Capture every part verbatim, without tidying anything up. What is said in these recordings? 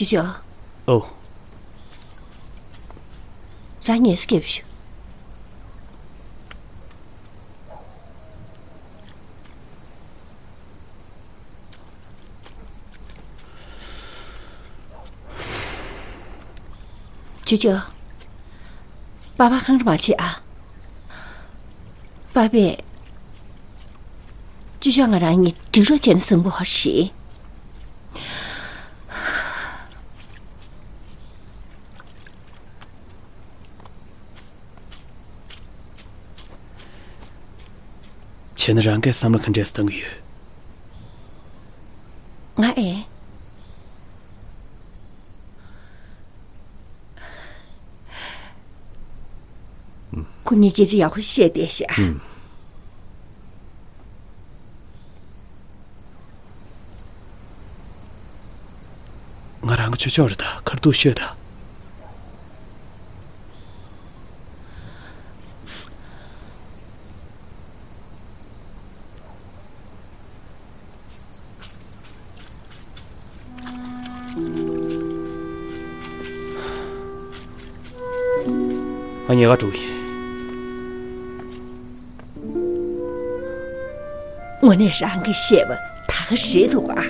ཅོ་ཅོ། ཨོ། རང་ངལ་གསོ་རྒྱབ་ཤོག་ཅོ་ཅོ། པ་ཕ་གང་རུ་མ་བྱེད་ཨ། པ་ཕས། ཅོ་ཅོ་ང་རང་གཉིས་འགྲིག་རོགས་བྱས་ན་བཟང་པོ་ཧོར་ཞིག་བྱས་ན་རང་གིས་བསམ་བློ་ག་འདྲས་བཏང་གི་ཡོད། ང་ཨེ། ཁོ་གཉིས་སྐད་ཆ་ཡག་པོ་བཤད་བསྡད་ཤག་ཨུམ། ང་རང་གི་ཆོས་ཕྱོགས་རེད་ད། ཁར་ཐུག་ཤོད་ད། ང་ཉལ་ཁར་འགྲོ་གི་ཡིན། དངོས་གནས་རང་གིས་བཤད་པ་ད་ག་རེད་འདུག་ཨ།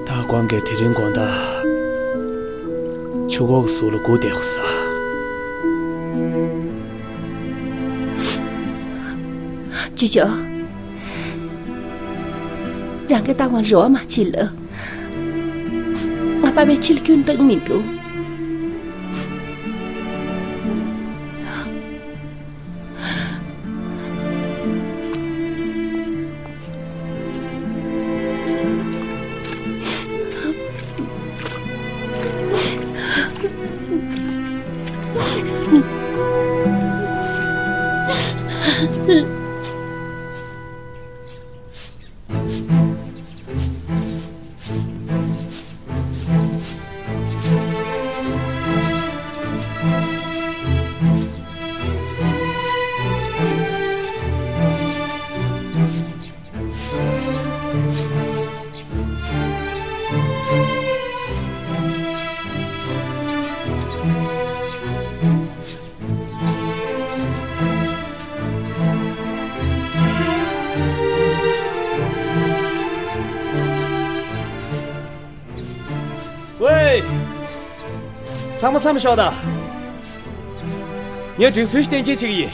ད་དགོང་གི་དེ་རིང་དགོང་དག་ཆུ་འགོ་གི་ཟུར་ལ་སྒུག་བསྡད་དགོས་ས། ཅོ་ཅོ། རང་གིས་ད་དགོང་རེ་བ་མ་བྱེད་ལ། ང་པ་ཕས་ཕྱི་ལ་སྐྱོན་བཏང་མི་འདུག་ཝེ། ཚང་མ་མཚམས་ཞོག་དང་། ངས་སྒྲིག་སྲོལ་ཞིག་གཏན་འཁེལ་བྱེད་ཀྱི་ཡིན།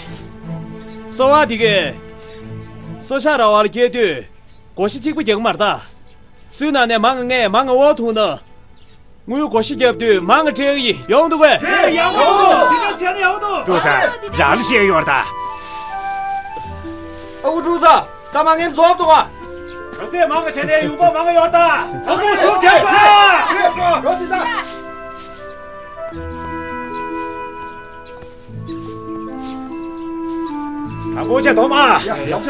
གསོ་བ་འདི་གས། གསོ་ཤག་ར་བར་སྐྱེལ་དུས། སྒོར་གཞས་གཅིག་པ་རྒྱག་གི་མ་རེད་ད། སུའི་ནང་ནས་མང་ང་མང་ང་འོག་ཐུག་ན། དངུལ་སྒོར་གཞས་བརྒྱབ་དུས་མང་ང་སྤྲད་ཀྱི་ཡིན། ཡོང་འདུག་གས། ཡག་པོ་འདུག་འདི་འདྲ་བྱས་ན་ཡག་པོ་འདུག་ཀྲུའུ་ཚང་། རང་ལ་བཤད་ཡོད་རེད་ད། ཨ་ཁུ་ཀྲུའུ་ཚང་། ད་མ་ངན་རྫོགས་འདུག་ག་ག་ཚད་མང་ང་བྱས་ནས་ཡོང་འབབ་མང་ང་ཡོད་ད། ད་ཚོ་ཤུགས་རྒྱབ་ཤོག་ཨ། རེད་ཤོག་རོ་འདི་ད། དང་པོ་ཆ་དོམ་ཨ། ཡ་ཡ་ཡ་ཡ་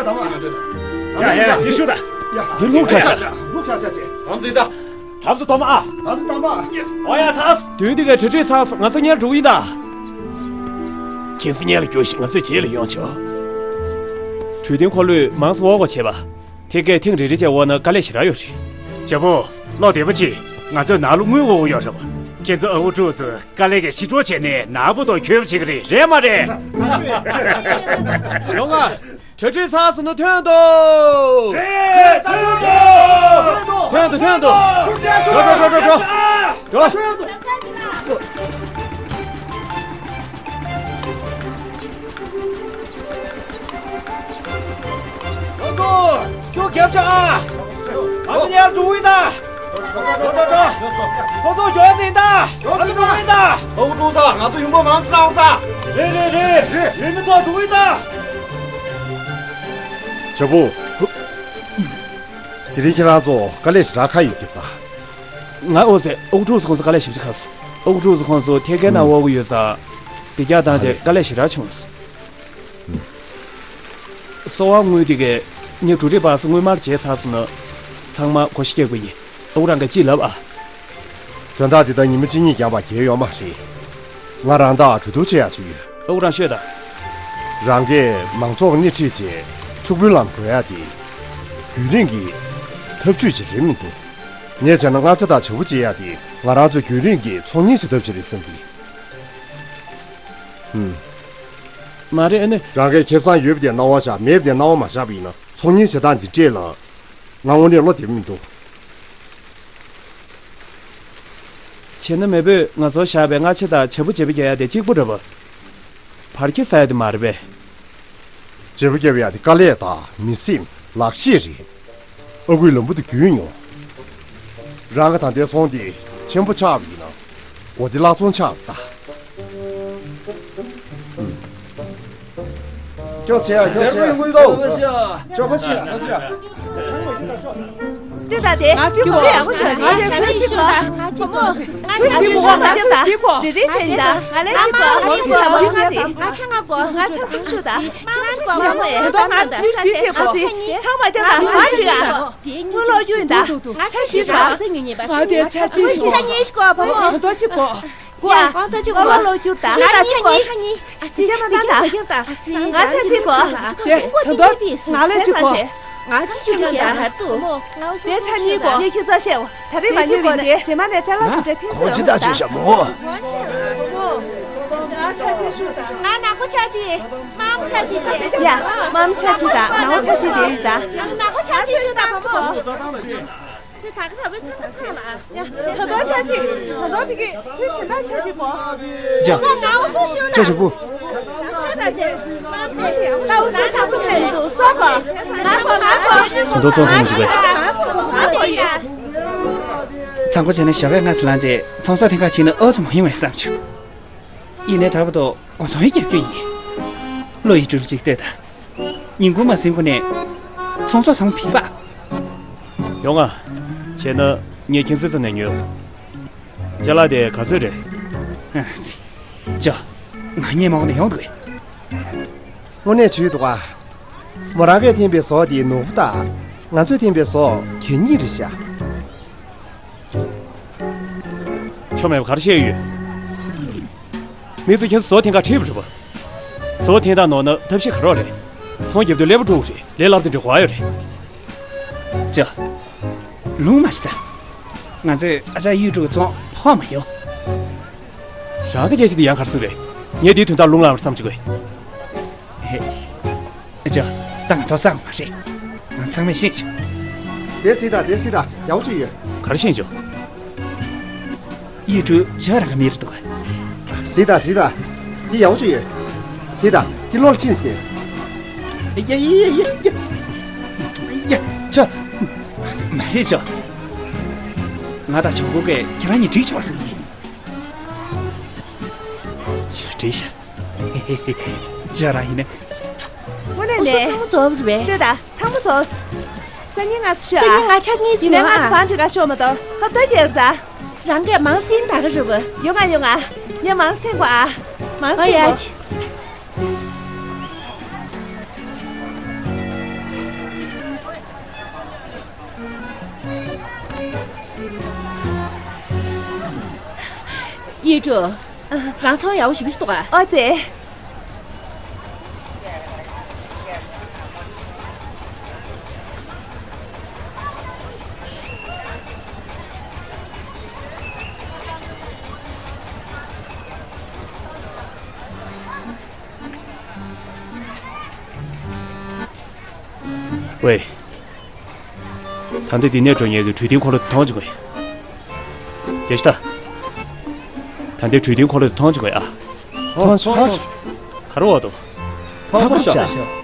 ཡ་ཡ་ཡ་ཤུ་ད། ཡ་འདི་ལྷུག་ཁྲ་ཤ། ལྷུག་ཁྲ་ཤ་ཆེ། དམ་ཚིག་ད། དམ་ཚིག་དོམ་ཨ། དམ་ཚིག་དམ་པ། ཨོ་ཡ་ཚ། དོན་འདི་ག་གྲ་སྒྲིག་ཚར་སོང་། ང་ཚོ་སྔོན་འགྲོ་གི་ཡིན་ད། ཁྱེད་ཚོ་སྔོན་ལ་རྒྱུགས་ཤིག་ང་ཚོའི་རྗེས་ལ་ཡོང་ཆོག་གྲོས་མཐུན་འཁོར་ལོས་མང་ཙམ་འོག་གོ་བྱས་པ། དེ་གས་ཐེངས་རེ་རེ་བྱས་འོག་ན་དཀའ་ལས་ཞེ་དྲག་ཡོད་རེད། རྒྱལ་པོ། བློ་བདེ་པོ་བྱེད། ང་ཚོའི་ནང་ལོགས་དངུལ་འོག་ཡོད་རེད་པ། ཁྱེད་ཚོ་ཨ་ཁུ་ཀྲུའུ་ཚང་དཀའ་ལས་ཀྱིས་ཞི་འགྲོ་བྱས་ནས་ནག་པོ་དང་འཁྱོལ་བ་བྱེད་ཀྱི་རེད། རེད་མ་རེད། ཡོང་ང་། གྲ་སྒྲིག་ཚར་སོང་ན་ཐོན་ཏོ། རེད། ཐོན་ཏོ། ཐོན་ཏོ་ཐོན་ཏོ། འགྲོ་འགྲོ་འགྲོ་འགྲོ་འགྲོ། འགྲོ། ཁོ་ཚོ་ཤུགས་རྒྱབ་ཤག་ཨ། ང་ཚོ་ཉལ་འགྲོ་གི་ཡིན་ད། འགྲོ་འགྲོ་འགྲོ། ཁོ་ཚོ་མགྱོགས་ཙམ་ཡིན་ད། ང་ཚོ་འགྲོ་གི་ཡིན་ད། ཨ་ཁུ་ཀྲུའུ་ཚང་། ང་ཚོ་ཡོང་འབབ་མང་ཙམ་བསགས་ད། རེད་རེད་རེད། རེད། ཡུལ་མི་ཚོ་འགྲོ་གི་ཡིན་ད། བྱ་བུ། དེ་རིང་ཁྱེད་རང་ཚོ་དཀའ་ལས་ཞེ་དྲག་ཁག་ཡོད་ཀྱི་རེད་ད། ང་འོ་ཟེར། ཨ་ཁུ་ཀྲུའུ་ཚང་ཁོང་ཚོ་དཀའ་ལས་ཞེ་པོ་ཅིག་ཁག་སོང་། ཨ་ཁུ་ཀྲུའུ་ཚང་ཁོང་ཚོ་ཐད་ཀའི་ནང་འོག་གི་ཡོད་ཙང་། བདེ་འཇགས་བཏང་བྱས་དཀའ་ལས་ཞེ་དྲག་བྱུང་སོང་། གསོ་བ་དངུལ་དེ་གས་ངས་གྲ་སྒྲིག་བར་སུ་དངུལ་སྨར་བྱས་ཚར་སོང་ན། ཚང་མ་སྒོར་གཞས་རྒྱག་དགོས་ཡིན། ཨ་ཁུ་རང་གིས་ཅིག་ལབ་ཨ། དོན་དག་འདི་ལྟར་ཉི་མ་གཅིག་གཉིས་བརྒྱབ་པ་གལ་ཡོད་མ་རེད། ང་རང་དང་གྲོས་བསྡུར་བྱེད་ཡག་ཅིག་ཡོད། ཨ་ཁུ་རང་ཤོད་དང་། རང་གིས་མང་ཚོགས་སྣེ་ཁྲིད་བྱས་ཕྱུག་པོའི་ལམ་འགྲོ་ཡག་དེ་རྒྱུན་རིང་གི་འཐབ་ཇུས་ཅིག་རེད་མི་འདུག་ངས་བྱས་ན་མངའ་ཆ་དང་བྱ་སྤུ་བྱེད་ཡག་དེ་ང་རང་ཚོའི་རྒྱུན་རིང་གི་ཚོང་གཉེར་བྱེད་ཐབས་ཅིག་རེད་བསམ་གི། ཧུམ། མ་རེད། ཨ་ནི། རང་གིས་ཁེ་བཟང་ཡོད་པ་དེ་གནང་བ་བཞག་མེད་པ་དེ་གནང་བ་མ་བཞག་པ་ཡིན་ན་ཚོང་གཉེར་བྱེད་སྟངས་འདི་འདྲས་ལ་ང་དངོས་གནས་བློ་བདེ་པོ་མི་འདུག་བྱས་ན་མེས་པོས་ང་ཚོར་བཞག་པའི་མངའ་ཆ་དང་བྱ་སྤུ་བརྗེ་པོ་རྒྱག་ཡ་དེ་གཅིག་པུ་རེད་པ། བར་ཁྱད་ཟ་ཡ་དེ་མ་རེད་པས། བརྗེ་པོ་རྒྱག་ཡ་དེ་དཀའ་ལས་དང་མི་སེམས་ལག་ཤེས་རེད། ཨ་ཁུའི་ལམ་བུ་དེ་བརྒྱུད་མྱོང་། རང་གི་ད་ལྟའི་ཚོང་དེ་ཆེན་པོ་ཆགས་པ་ཡིན་ན་མགོ་བདེ་བླག་ཚོང་ཆགས་པ་ད། སྐྱོ་ཆེ་ཡ་སྐྱོ་ཆེ་ཡ། སྐྱོ་པོ་ཆེ་ཡ། ལྟོས་དང་དེ་ང་ཅི་གོ་ང་ཅི་ཡག་པོ་བྱས་ང་ཅི་ཚོད་ཤི་གོ་བུ་མོ་ང་ཅི་ཚོད་ཤི་གོ་ང་ཅི་ཚོད་ཤི་གོ་རེ་རེ་བྱས་ཡིན་ད། ང་ལས་ཅི་གོ་ང་ཅི་ལ་མ་ང་རེད། ང་ཆ་ང་གོ་ང་ཆ་སུམ་ཅུ་ད། ང་ཅི་གོ་མ་མོ་ཨེ་ད་ད་ད་ད་ད་ཚང་མ་ལྟོས་དང་ང་ཅི་ག་དངུལ་ལོག་རྒྱུ་ཡིན་ད། ང་ཆ་ཤི་ར། ང་དེ་ཆ་ཆི་ཆི་གོ་ང་ཏོ་ཅི་གོ་གོ་ཨ་ཏོ་ཅི་གོ་ལོ་ལོ་རྒྱུ་ད། ང་ཆ་ཉི་ཆ་ཉི་ཆ་ཉི། ང་ཆ་ཆི་གོ་དེ་ད་ཏོ་ང་ལས་ཅི་གོ་ང་ཆ་ཆི་ཆི་ད་ད་དུ། དེ་ཆ་གཉིས་གོ་ངས་ཁྱེད་ཚོ་བཤད་འོ་ད་རེས་མ་ཉོས་ཡིན་དེ་རྗེས་མ་ནས་ཅ་ལག་དེ་འདྲ་འཐེན་སྲིད་ལ་ཅི་ད་ཅོ་ཤ་མོ། ང་ཆ་ཆི་ཞུ་ད། ང་ནག་པོ་ཆ་ཆི། མམ་ཆ་ཆི་ཆེ། ཡ། མམ་ཆ་ཆི་ད་ནག་པོ་ཆ་ཆི་དེ་ཡིན་ད། ང་ནག་པོ་ཆ་ཆི་ཞུ་ད་བུ་མོ། ཚེ་ད་ག་ད་བུ་ཚ་ཚ་ཚ་ལ། ད་དོ་ཆ་ཆི། ད་དོ་ཕི་ཀི་ཚེ་ཤི་ན་ཆ་ཆི་གོ་ཅ། ང་འོ་སུ་ཤོད་ད། ཅ་ཞུ་བུ། ཤོད་ད་ཅེ། ད་འོ་སུ་ཆ་སུ་ནས་མི་འདུག་སོ་གོ་ང་གོ་ང་གོ་ད་དོ་ཚོང་ཐུང་མི་འཇུག་གས། ང་གོ་ཡ། ཚང་པོ་བྱས་ནས་ཞོགས་ཀས་སྔ་ཙམ་ལངས་རྗེས་ཚོང་ཟོག་འཐེན་ག་ཕྱིན་ན་ཨོ་ཙམ་ཡིན་བས་བསམ་བྱུང་། ཡིན་ནའི་ད་བར་དུ་སྒོ་ཚང་ཡི་རྒྱབ་སྐྱོར་ཡིན། བློ་ཡི་སྤྲུལ་ཅིག་ལྟོས་དང་། ཉིན་གུང་མ་ཟིན་གོང་ནས་ཚོང་ཟོག་ཚང་མ་ཕུད་པ། ཡོང་ང་། བྱས་ན་ངས་ཁྱེད་ཚོའི་རྩ་ནས་ཉོས། ཅ་ལག་དེ་ག་ཚོད་རེད། ཨ་ཙི། ཅོ། ང་ངས་མ་འོངས་ནས་ཡོང་འདུག་གས། དངོས་གནས་བྱོས་འདུག་ག་མོ་རང་གིས་འཐེན་པའི་ཟོག་དེ་ནོར་བུ་དང་། ང་ཚོས་འཐེན་པའི་ཟོག་གད་སྙིགས་རེད་ཤག་ཆོ་མེད་པ་ག་རེ་བཤད་ཡོད། མི་ཚོ་ཁྱེད་ཚོ་ཟོག་འཐེན་ག་ཁྲིད་པ་རེད་པ། ཟོག་འཐེན་སྟངས་ནོར་ན་ཐབས་ཤེས་ག་རེ་རེད། ཚོང་རྒྱབ་དུས་ཀླད་པ་འཁྲུག་རེད། ལས་སླ་པོ་དེ་འདྲ་གོ་ཡ་ཡོད་རེད། ཅོ། ལུང་མ་ཤི་ད། ང་ཚོས་ཨ་ཅག་གཡུ་ཕྲུག་ཚོང་ཕོག་མ་ཡོང་། རང་གི་སྐད་ཆ་དེ་ཡང་ག་རེ་ཟེར་རེད། ངས་དེའི་དོན་དག་ལུང་ལ་བསམ་བྱེད་དགོས། ཧེ། ཅོ། ད་ང་ཚོ་བསམ་མ་རེད། ང་ཚང་མས་ཤེས་བྱུང་། དེ་སྲིད་ད་དེ་སྲིད་ད་ཡག་པོ་ཅིག་ཡོད། ག་རེ་ཤེས་བྱུང་། གཡུ་ཕྲུག་ཇོ་རང་གི་མི་རེད་འདུག་སྲིད་ད་སྲིད་ད། འདི་ཡག་པོ་ཅིག་ཡོད། སྲིད་ད་འདི་བློ་ལ་ཕྱིན་ཟེར། ཡ་ཡ་ཡ་ཡ་ཡ། ཡ། ཅོ། མ་རེད་ཅོ། ང་དང་ཆོག་གོ་གས་ཁྱེད་རང་གཉིས་འགྲིག་ཆོག་པ་ཟེར་གྱིས། ཅོ་འགྲིག་ཤག་ཅོ་རང་ཡིན་ནས། དངོས་གནས་ནས། ཚང་མ་རྫོགས་པ་རེད་པས། ལྟོས་དང་ཚང་མ་རྫོགས། སང་ཉིན་ང་ཚོ་ཤོད་ཨ། སང་ཉིན་ང་ཆ་གཉིས་ཡིན་ནས་ང་ཚོ་བང་སྒྲིག་ག་ཤོག་མ་གཏོགས་ཧབ་ཏོ་རྒྱག་རེད་ད། རང་གིས་མང་སྟེང་ད་ག་རེད་པ། ཡོང་ང་ཡོང་ང་། ངས་མང་སྟེང་གོ་ཨ། མང་སྟེང་གོ་ཨོ་ཡ། ཡེ་ཀྲུ། རང་ཚོང་ཡག་པོ་ཞེ་པོ་ཞིག་འདུག་ག་ཨོ་ཙེ། ཝེ། ད་ལྟ་འདི་ནས་འགྲོ་མཁན་གྱི་གྲོས་མཐུན་འཁོར་ལོ་དེ་མཐོང་ཅིག་གོ། རྒྱལ་ཤ་ད། ད་ལྟའི་གྲོས་མཐུན་འཁོར་ལོ་དེ་མཐོང་ཅིག་གོ་ཨ། མཐོང་ཆོག་ག་རེ་འོ་དོ། ཕག་པ་ཤ།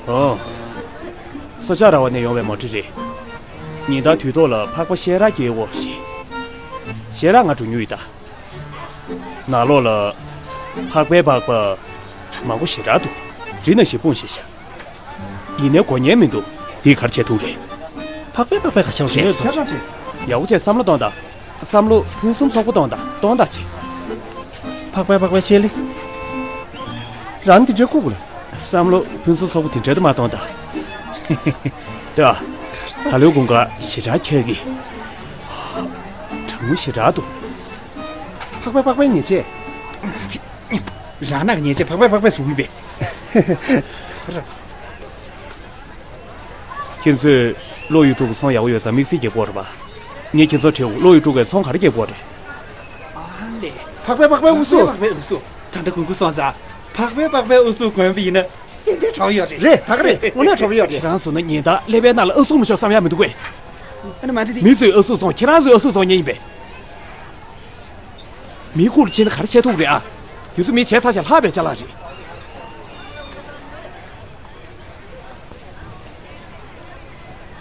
ཨོ། སོ་ཇཱ་ར་བ་ནས་ཡོང་བའི་མོ་ཊ་རེད། ཉིན་ལྟར་དུས་ཐོག་ལ་ཕག་པ་བཤས་ར་སྐྱེལ་འོ་རེད། བཤས་ར་ང་འགྲོ་མྱོང་ཡོད་ད། ནང་ལོགས་ལ་ཕག་པའི་པགས་པ་མང་པོ་ཞེ་དྲག་འདུག་རི་ན་ཞིག་སྤུངས་ཤིག་ཤ། ཡིན་ནའི་གོ་ཉན་མི་འདུག་འདིས་ག་རེ་བྱེད་ཐུབ་རེད། ཕག་པའི་པགས་པའི་ག་ཆགས་རེད། ཡག་པོ་བྱས་བསམ་བློ་གཏོང་དང་། བསམ་བློ་ཕུན་སུམ་ཚོགས་པོ་གཏོང་དང་གཏོང་དང་བྱེད། ཕག་པའི་པགས་པའི་ཆེད་ལས། རང་འདི་འདྲའི་ལྐུགས་ལ། བསམ་བློ་ཕུན་སུམ་ཚོགས་པོ་དེ་འདྲ་དུ་མ་གཏོང་དང་། ལྟོས་ཨ། ད་ལོའི་དགུན་ཁ་ཞེ་དྲག་ཁྱད་ཀྱི། གྲང་མོ་ཞེ་དྲག་འདུག་ཕག་པའི་པགས་པའི་ཉེས་ཆད། རང་ནག་ཉེས་ཆད་ཕག་པས་ཕག་པས་བཟུང་གི་པས། ཁྱེད་ཚོས་བློ་ཡུལ་དྲུག་གི་ཚོང་ཡག་པོ་ཡོད་ཙང་དམིགས་བསལ་གྱི་སྐོར་རེད་པ། ངས་ཁྱེད་ཚོར་དྲིས་འོ། བློ་ཡུལ་དྲུག་གི་ཚོང་ག་རེ་རྒྱག་གི་ཡོད་རེད། ཨ་ལེ། ཕག་པས་ཕག་པས་ཨུ་ཚུགས། ཕག་པས་ཕག་པས་ཨུ་ཚུགས། ད་ལྟ་དགུན་ཁ་སོང་ཙང་ཕག་པས་ཕག་པས་ཨུ་ཚུགས་གོན་པ་ཡིན་ན་ཏན་ཏན་གྲོགས་ཡོད་རེད། རེད། ད་ག་རེད། དངོས་གནས་གྲོགས་ཡོད་རེད། ཁྱེད་རང་ཚོ་ནི་ཉིན་ལྟར་ཀླད་པའི་ནང་ལ་ཨུ་ཚུགས་མི་ཆོག་བསམ་ཡག་མི་འདུག་གས། ཨ་ནི་མ་རེད་དེ། མི་ཚོས་ཨུ་ཚུགས་སོང་། ཁྱེད་རང་ཚོས་ཨུ་ཚུགས་སོང་ཉན་ཡིན་པས། མི་ཁུག་ལ་ཕྱིན་ན་ག་རེ་བྱེད་ཐུབ་རེད་ཨ། དེ་ཚོ་མི་བྱས་ཚར་བྱས་ལྷག་པའི་ཅ་ལག་རེད།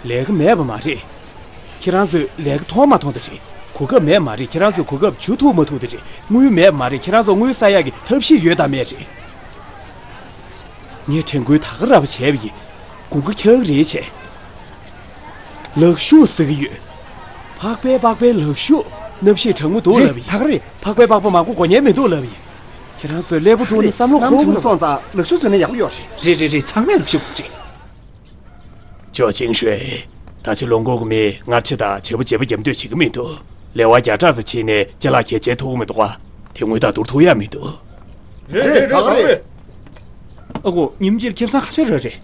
ལས་ཀ་མེད་པ་མ་རེད། ཁྱེད་རང་ཚོས་ལས་ཀ་མཐོང་མ་མཐོང་དེ་རེད། གོ་སྐབས་མེད་པ་མ་རེད། ཁྱེད་རང་ཚོས་གོ་སྐབས་འཇུ་ཐུབ་མ་ཐུབ་དེ་རེད། དངུལ་མེད་པ་མ་རེད། ཁྱེད་རང་ཚོ་དངུལ་བསགས་ཡག་གི་ཐབས་ཤེས་ཡོད་དམ་མེད་རེད། ངས་དྲན་སྐུལ་ད་ག་རང་བྱས་པ་ཡིན། དགུན་ཁ་འཁྱག་རེད་བྱས། ལག་ཤུབས་ཟེར་གྱི་ཡོད། ཕག་པའི་པགས་པའི་ལག་ཤུབས། གནམ་གཤིས་གྲང་མོ་འདུག་ལབ་ཡིན། རེད། ད་ག་རེད། ཕག་པའི་པགས་པ་མང་པོ་དགོས་མཁན་མི་འདུག་ལབ་ཡིན། ཁྱེད་རང་ཚོས་ཀླད་པ་དཀྲུགས་ནས་བསམ་བློ་ནམ་འཁོར་དགོས་དུས་རེད་པ། སོང་ཙང་ལག་ཤུབས་བཟོས་ན་ཡག་པོ་ཡོད་རེད། རེད་རེད་རེད། ཚང་མས་ལག་ཤུབས་དགོས་རེད། ཅོ་ཅིང་ཧྲེ། ད་ཆ་ལུང་ཁུག་གི་མིས་མངར་ཆ་དང་བྱེད་པོ་བྱེད་པོ་རྒྱབ་འདོད་བྱེད་ཀྱི་མི་འདུག་ལེ་དབར་བརྒྱ་ཕྲག་ཙམ་ཕྱིན་ནས་ཅ་ལག་གལ་ཆེ་ཐུག་གི་མི་འདུག་པ། དེ་དངུལ་རྟགས་བསྡུར་ཐུབ་ཡག་མི་འདུག་རེད་རེད། ད་ག་རེད། ཨ་ཁུ། ཉིན་གཅིག་ཁེ་བཟང་ག་ཚོད་རག་རེད།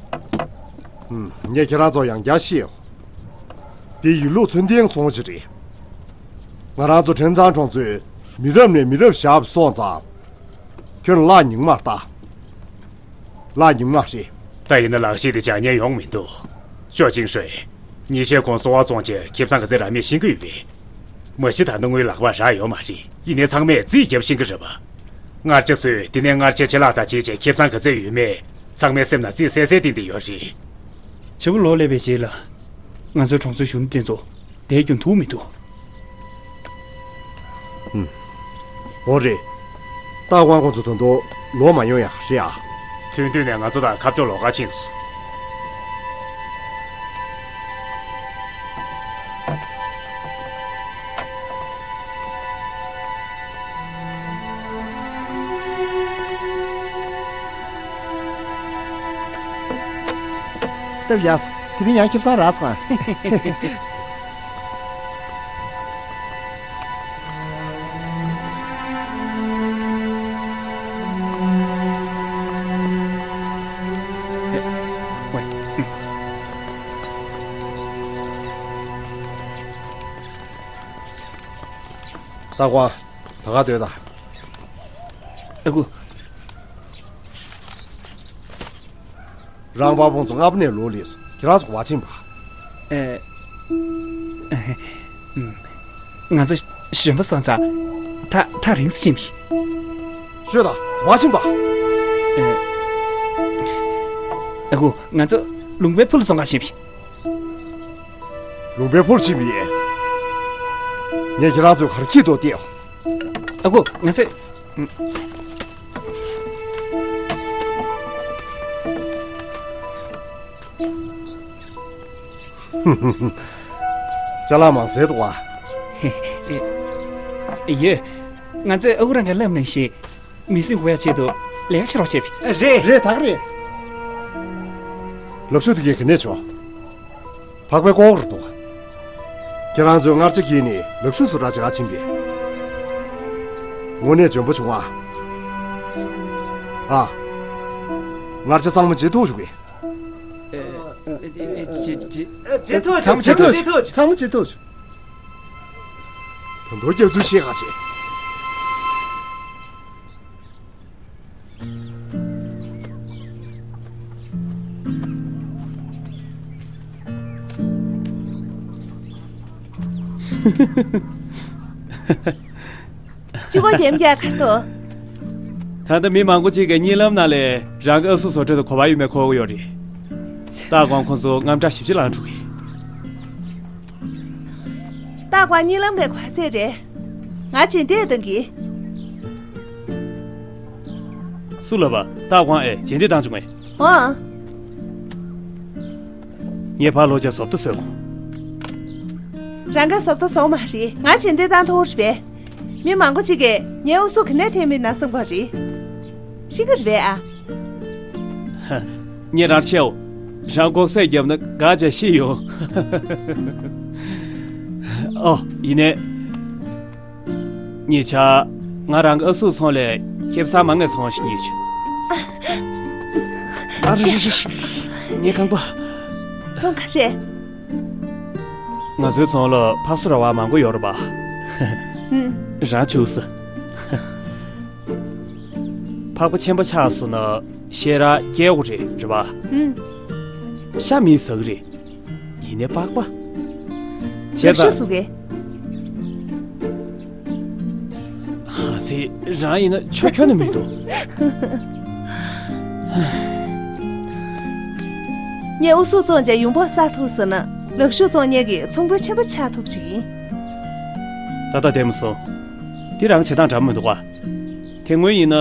ངས་ཁྱེད་རང་ཚོ་ཡང་བསྐྱར་བཤད། འདི་ཡུལ་ལུགས་ཚུལ་ལྡན་ཚོང་ཅིག་རེད། ང་རང་ཚོ་ཕྲན་ཚང་གྲོང་ཚོས་མི་རབས་ནས་མི་རབས་བཞག་པ་སོང་ཙང་། ཁྱོད་ལ་ཉུང་མ་ལྟ། ལ་ཉུང་མ་རེད། ད་ཡིན་ན་ལག་ཤེས་དེ་སྦྱང་ཉན་ཡོང་མི་འདུག་ཅོ་ཅིང་ཧྲེ། ཉིན་ཤས་གོང་གསོ་བ་བཙོང་བྱས་ཁེ་བཟང་ག་ཚད་རག་མིན་ཤེས་ཀྱི་ཡོད་པས། མ་གཞི་ད་ལྟ་དངུལ་ལག་པར་རག་ཡོད་མ་རེད། ཡིན་ནའི་ཚང་མས་རྩིས་རྒྱབ་ཤེས་ཀྱི་རེད་པ། མངར་ཆ་བཟོས། དེ་ནས་མངར་ཆའི་ཆད་ལྷག་དང་བྱས་བྱས་ཁེ་བཟང་ག་ཚད་ཡོད་མེད་ཚང་མའི་སེམས་ནང་རྩིས་གསལ་གསལ་ཏན་ཏན་ཡོད་རེད། ཕྱི་པོ་ལོག་སླེབས་པའི་རྗེས་ལ། ང་ཚོའི་གྲོང་ཚོའི་གཞོན་ནུ་དེ་ཚོ་ལས་རྒྱུ་འདུག་མི་འདུག་ཨུམ། འོ་རེད། ཏཱ་ཝང་ཁོང་ཚོ་ད་དུང་ལོག་མ་ཡོང་ཡག་རེད་ཨ། ཐུང་ཐུང་ནས་ང་ཚོ་དང་ཁ་ཕྱོགས་ལོགས་ཀ་ཕྱིན་སོང་། སྟབས་ཡག་སོང་། དེ་རིང་ཡང་ཁེ་བཟང་རག་སོང་ཨ། ཏཱ་ཝང་། ད་ག་སྡོད་དང་། ཨ་ཁུ། རང་དཔའ་བོ་ཚོ་སྔ་པོ་ནས་ལོག་སླེབས་སོང་། ཁྱེད་རང་ཚོ་ག་པར་ཕྱིན་པ། ཨེ། ཨུམ། ང་ཚོ་གཞོན་པ་སོང་ཙང་ཐག་ཐག་རིང་སུ་ཕྱིན་པས། ཤོད་དང་། ག་པར་ཕྱིན་པ། ཨེ། ཨ་ཁུ། ང་ཚོ་ལུང་པའི་ཕུ་ལ་བཙོང་གར་ཕྱིན་པས། ལུང་པའི་ཕུར་ཕྱིན་པས། ངས་ཁྱེད་རང་ཚོའི་གར་ཁྱི་ཏོ་ཏེའོ། ཨ་ཁུ། ང་ཚོས། ཅ་ལག་མང་སེ་འདུག་པ། ཡོད། ང་ཚོས་ཨ་ཁུ་རང་གིས་ལབ་ནང་བཞིན། མི་སེམས་འགུག་ཡག་ཆེད་དུ་ལས་ཀ་བྱེད་རོགས་བྱས་པས། རེད། རེད། ད་ག་རེད། ལག་ཤུབས་དེ་གས་ག་ནས་བྱུང་། ཕག་པའི་ལྐོག་རུ་འདུག་ཁྱེད་རང་ཚོས་མངར་ཆ་འཁྱེར་ནས་ལག་ཤུབས་བཟོ་གྲྭར་བྱེད་ག་ཕྱིན་པས། དངོས་གནས་འཇོན་པོ་བྱུང་ཨ། ཨ། མངར་ཆ་ཚང་མ་བརྗེ་ཐུབ་བྱུང་གས། བརྗེ་ཐུབ་བྱུང་། ཚང་མ་བརྗེ་ཐུབ་བྱུང་། ཚང་མ་བརྗེ་ཐུབ་བྱུང་། ད་དུང་སྐྱག་རྫུན་བཤད་ག་བྱེད། གཅིག་པོ་རྒྱན་རྒྱག་གར་འདུག་ད་ལྟ་མི་མང་པོ་ཅིག་གིས་གཉིད་ལམ་ནང་ལ་རང་གི་ཨ་གསུག་བཟོ་གྲྭ་དུ་གོ་བ་ཡོད་མེད་འཁོར་གྱི་ཡོད་རེད། ཏཱ་ཝང་ཁོང་ཚོ་དངངས་སྐྲག་ཞེ་པོ་ཅིག་ལངས་འགྲོ་གི། ཏཱ་ཝང་གཉིད་ལམ་ནས་ག་ཚད་རེད། ང་རྗེས་འདེད་གཏང་གི། སུ་ལབ་པ། ཏཱ་ཝང་ཨེ་རྗེས་འདེད་བཏང་བྱུང་ངས། འོང་། ངས་ཕར་ལོག་བྱས་བཟོ་ལྟ་བཟོས་གོ། རང་གིས་བཟོ་ལྟ་བཟོ་མ་རེད། ང་རྗེས་འདེད་བཏང་ཐུབ་རེད་པས། མི་མང་པོ་ཅིག་གིས་ངའི་ཨུ་གསུག་ག་ནས་འཐེན་མིན་ན་བསམ་གྱི་རེད། ཤེས་ཀྱི་རེད་ཨ། ངས་རང་ཤེའོ། རང་ལྐོག་གསོད་བརྒྱབ་ན་དགའ་བྱས་ཤི་ཡོང་། ཨོ། ཡིན་ནའི། ཉེ་ཆར་ང་རང་གི་ཨ་གསུག་ཚོང་ལས་ ཁེ་བཟང་མང་ངས་ཚོང་ཞིག་རྙེད་བྱུང་། ཨ་རེ་རེ་རེ། ངའི་ཁང་པ། ཚོང་ག་རེད། ང་ཚོའི་ཚོང་ལ་ཕག་སུ་ར་བ་མང་པོ་ཡོད་རེད་པ། ཧུམ། རང་བཅུག་ས། ཕག་པ་ཆེན་པོ་ཆགས་སོང་ན་ཤེས་ར་སྐྱེ་དགོས་རེད་རེད་པ། ཧུམ། ཤ་མི་ཟ་གི་རེད། ཡིན་ནའི་པགས་པ། བྱས་ཙང་། ཤོད་སུ་གེ། ཨ་ཙི། རང་ཡིན་ན་ཆོ་ཁྱོན་ནས་མི་འདུག་ངས་ཨུ་སུ་བཙོང་བྱས་ཡོང་འབབ་བསགས་ཐུབ་སོང་ན་ལག་ཤུབས་བཙོང་མཁན་གྱི་ཚོང་དཔོན་ཆེན་པོ་ཆགས་ཐུབ་ཅིག་ཡིན། ཏག་ཏག་བདེ་མོ་སོང་། འདི་རང་བྱེད་སྟངས་འདྲ་མི་འདུག་ག། དེ་སྔོན་ཡིན་ན།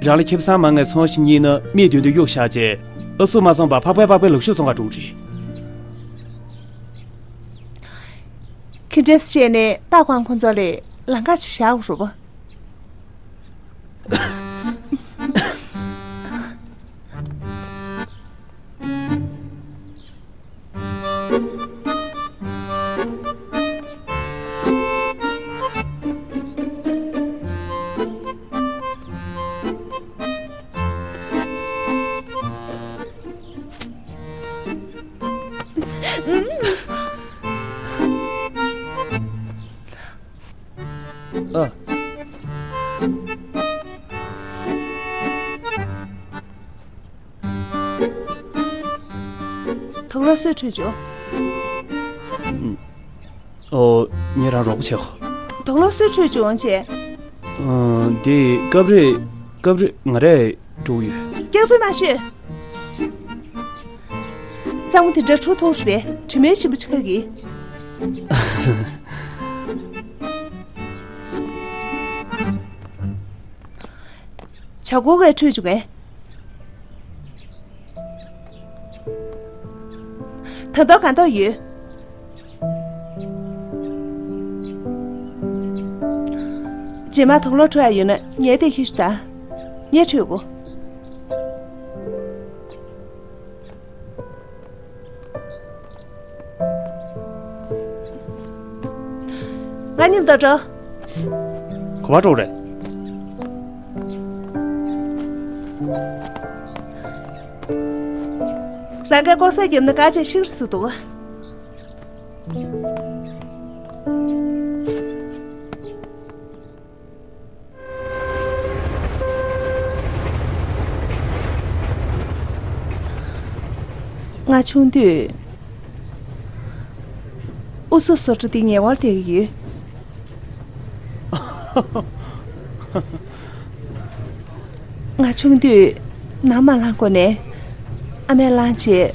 རང་ལ་ཁེ་བཟང་མང་ངས་ཚོང་ཞིག་རྙེད་ན་མིག་མདུན་དུ་གཡུག་བཞག་རྗེས་ཨུ་སུ་མ་བཙོངས་པར་ཕག་པའི་པགས་པའི་ལག་ཤུབས་བཙོང་གར་འགྲོ་གི་རེད། ཁྱེད་འདྲས་བྱས་ནས་ཏ་ཀོང་ཁོང་ཚོ་ལ་ལམ་ཁ་ཅིག་བཞག་དགོས་རེད་པ། ཨ། དུག་ལོག་སུས་འཁྲུད་བྱུང་། ཨོ། ངས་རང་རོགས་པ་བྱེད་གོ། དུག་ལོག་སུས་འཁྲུད་བྱུང་བྱས། ཨ། འདི་སྐབས་རེ་སྐབས་རེ་ང་རས་འཁྲུད་ཡོད། སྐྱག་རྫུན་མ་ཤོད། གཙང་མ་དེ་འདྲ་འཁྲུད་ཐུབ་རེད་པས། དྲི་མེད་ཞིམ་པོ་ཆུ་ཁ་གི། བྱ་སྒོ་གས་འཁྲུད་བཅུག་གས། ད་དུང་གང་དུ་ཡོད། རྗེས་མ་དུག་ལོག་འཁྲུད་ཡ་ཡོད་ན་ངས་དེ་ཁྱེར་ཤོག་ད། ངས་འཁྲུད་དགོས། ང་མཉམ་དུ་འགྲོ། ག་པར་འགྲོ་རེད། རང་གིས་ལྐོག་ཟ་བརྒྱབ་ན་དགའ་བྱས་ཤི་རུ་སུ་འདུག་ང་ཆུང་དུས་ཨུ་སུ་བཟོ་གྲྭ་འདི་ཉེ་བར་བསྡད་ཀྱི་ཡོད། ང་ཆུང་དུས་ནམ་མ་ལངས་གོང་ནས་ཨ་མས་ལངས་རྗེས་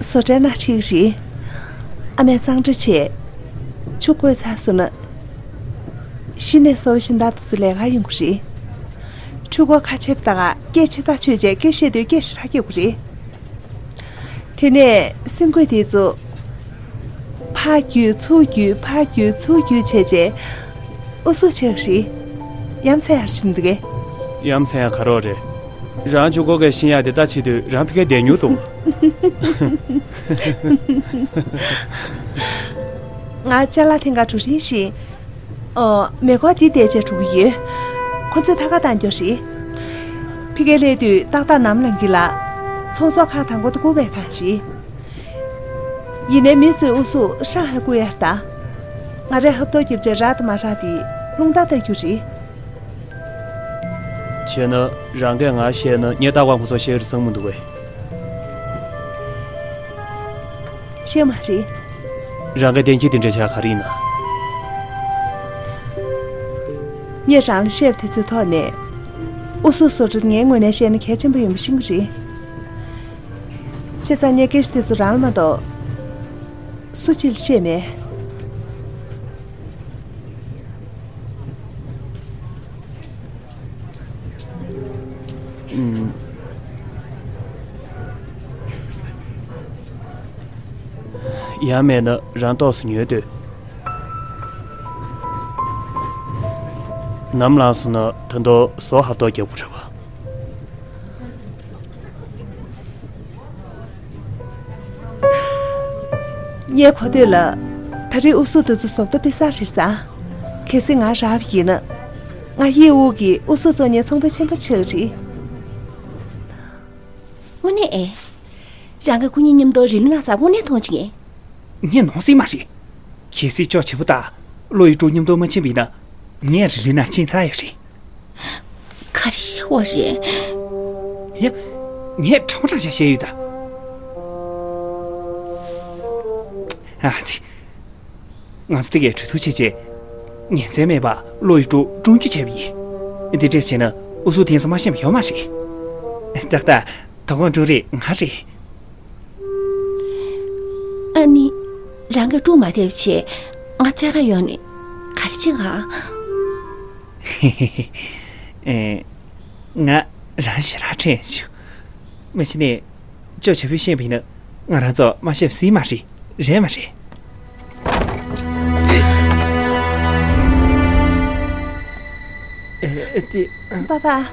བཟོ་གྲྭའི་སྣེ་ཁྲིད་ཀྱི་རེད། ཨ་མས་གཙང་སྦྲ་བྱས། ཆུ་བསྐོལ་ཚར་སོང་ན། གཞི་ནས་བཟོ་བ་བཞིན་དག་ཏུ་ཚུར་ལས་ཀར་ཡོང་གི་རེད། འཕྲུལ་འཁོར་ཁ་ཕྱེ་བ་དང་སྐད་ཆ་ཐག་ཆོད་བྱས་སྐད་བཤད་དུས་སྐད་ཞེ་དྲག་རྒྱག་གི་རེད། དེ་ནས་སེམས་འགུལ་དེ་ཚོ་ཕར་རྒྱུག་ཚུར་རྒྱུག་ཕར་རྒྱུག་ཚུར་རྒྱུག་བྱས་རྗེས་ཨུ་སུ་ཆགས་རེད། ཡ་མཚན་ཡག་ཞིག་མི་འདུག་གས། ཡ་མཚན་ཡག་ག་རེ་རེད། རང་ཆུ་འགོ་གས་ཤི་ཡག་དེ་ལྟ་བྱེད་དུས་རང་ཕ་གིར་བསྡད་མྱོང་འདུག་ང་ཅ་ལག་འཐེན་གར་འགྲོ་རན་ཞིང་། ཨོ། མེ་འཁོར་འདི་བསྡད་བྱས་འགྲོ་གི་ཡོད། ཁོ་ཚོས་ཐད་ཀར་བཏང་རྒྱུ་རེད། ཕ་གིར་སླེབས་དུས་ཏག་ཏག་ནམ་ལངས་ཀྱི་ལ། ཚོང་ཟོག་ཁག་དང་པོ་དེ་བསྐུར་བའི་སྒང་རེད། ཡིན་ནའི་མི་ཚོས་ཨུ་སུ་ཧྲང་ཧའེ་བསྐུར་ཡ་ལྟ། ང་རས་ཧབ་ཐོབ་རྒྱབ་བྱས་རག་དང་མ་རག་དེ་རླུང་རྟ་ལྟ་རྒྱུ་རེད། བྱས་ན་རང་གིས་ང་བཤད་ན་ངས་ཏ་ཀོང་ཁོ་ཚོ་བཤད་རེད་བསམ་གི་མི་འདུག་གས། བཤད་མ་རེད། རང་གི་གཏན་འཁེལ་དེ་འདྲ་ཆགས་ག་རེ་ཡིན་ན། ངས་རང་ལ་བཤད་པ་དེ་ཚོའི་ཐོག་ནས། ཨུ་སུ་བཟོ་གྲྭ་ངའི་ངོས་ནས་བཤད་ན་གལ་ཆེན་པོ་ཡིན་པ་ཤེས་ཀྱི་རེད། བྱས་ཙང་ངས་སྐད་ཆ་དེ་ཚོ་རང་ལ་མ་གཏོགས་སུ་གཅིག་ལ་བཤད་མེད། ཨུམ། ཡང་མེད་ན་རང་ཏོག་ཙམ་ཉོས་སྡོད། ནམ་ལངས་སོང་ན་ད་དུང་ཟོག་ཧབ་ཐོབ་རྒྱག་དགོས་རེད་པ། ངའི་གོ་ཐོས་ལ། ད་རེས་ཨུ་སུ་དེ་ཚོ་བཟོ་ལྟ་དཔེ་བཟང་རེད་ཟེར། གལ་སྲིད་ང་རག་པ་ཡིན་ན། ང་ཡི་དབུགས་ཀྱི་ཨུ་ཚུགས་ཚོ་ཉེ་ཚོང་པ་ཆེན་པོ་ཆགས་རེད། དངོས་གནས་ཨེ། རང་གི་སྐུ་ཉིད་མཉམ་དུ་རི་ལུ་ན་ཚ་དངོས་གནས་མཐོང་ཆེན། ངས་ནོར་སྲིད་མ་རེད། གལ་སྲིད་ཅོ་བྱེད་པོ་དང་བློ་ཡི་དྲུག་མཉམ་དུ་མ་ཕྱིན་པ་ཡིན་ན། ངས་རི་ལུ་ན་ཕྱིན་ཚར་ཡོད་རེད། ག་རེ་བཤད་པ་རེད། ཡ། ངས་དྲང་མོ་དྲང་བཞག་བཤད་ཡོད་ད། ཨ་ཙི། ང་ཚོ་དེ་གའི་གྲོས་བསྡུར་བྱས་རྗེས། ཉིན་མཚན་མེད་པར་བློ་ཡི་དྲུག་དཀྲུང་རྒྱུ་བྱས་པ་ཡིན། འདི་འདྲས་བྱས་ན་ཨུ་ཚུགས་དེང་སང་མ་ཤེས་པ་ཡོད་མ་རེད། ཏག་ཏག་དོ་དགོང་དཀྲུང་རེས་ང་རེད། ཨ་ནི། རང་གིས་དཀྲུང་མ་ཐེབས་བྱས། ང་བཙལ་ག་ཡོང་ནས་ག་རེ་བྱེད་ག་ཨེ། ང་རང་ཞེ་དྲག་ཁྲེལ་བྱུང་། མ་གཞི་ནས་ཅོ་བྱེད་པོས་ཤེས་པ་ཡིན་ན་ང་རང་ཚོ་མ་ཤེས་པ་སྲིད་མ་རེད། རེད་མ་རེད། ཨེ། ཨེ། དེ། པ་པ། ཨ།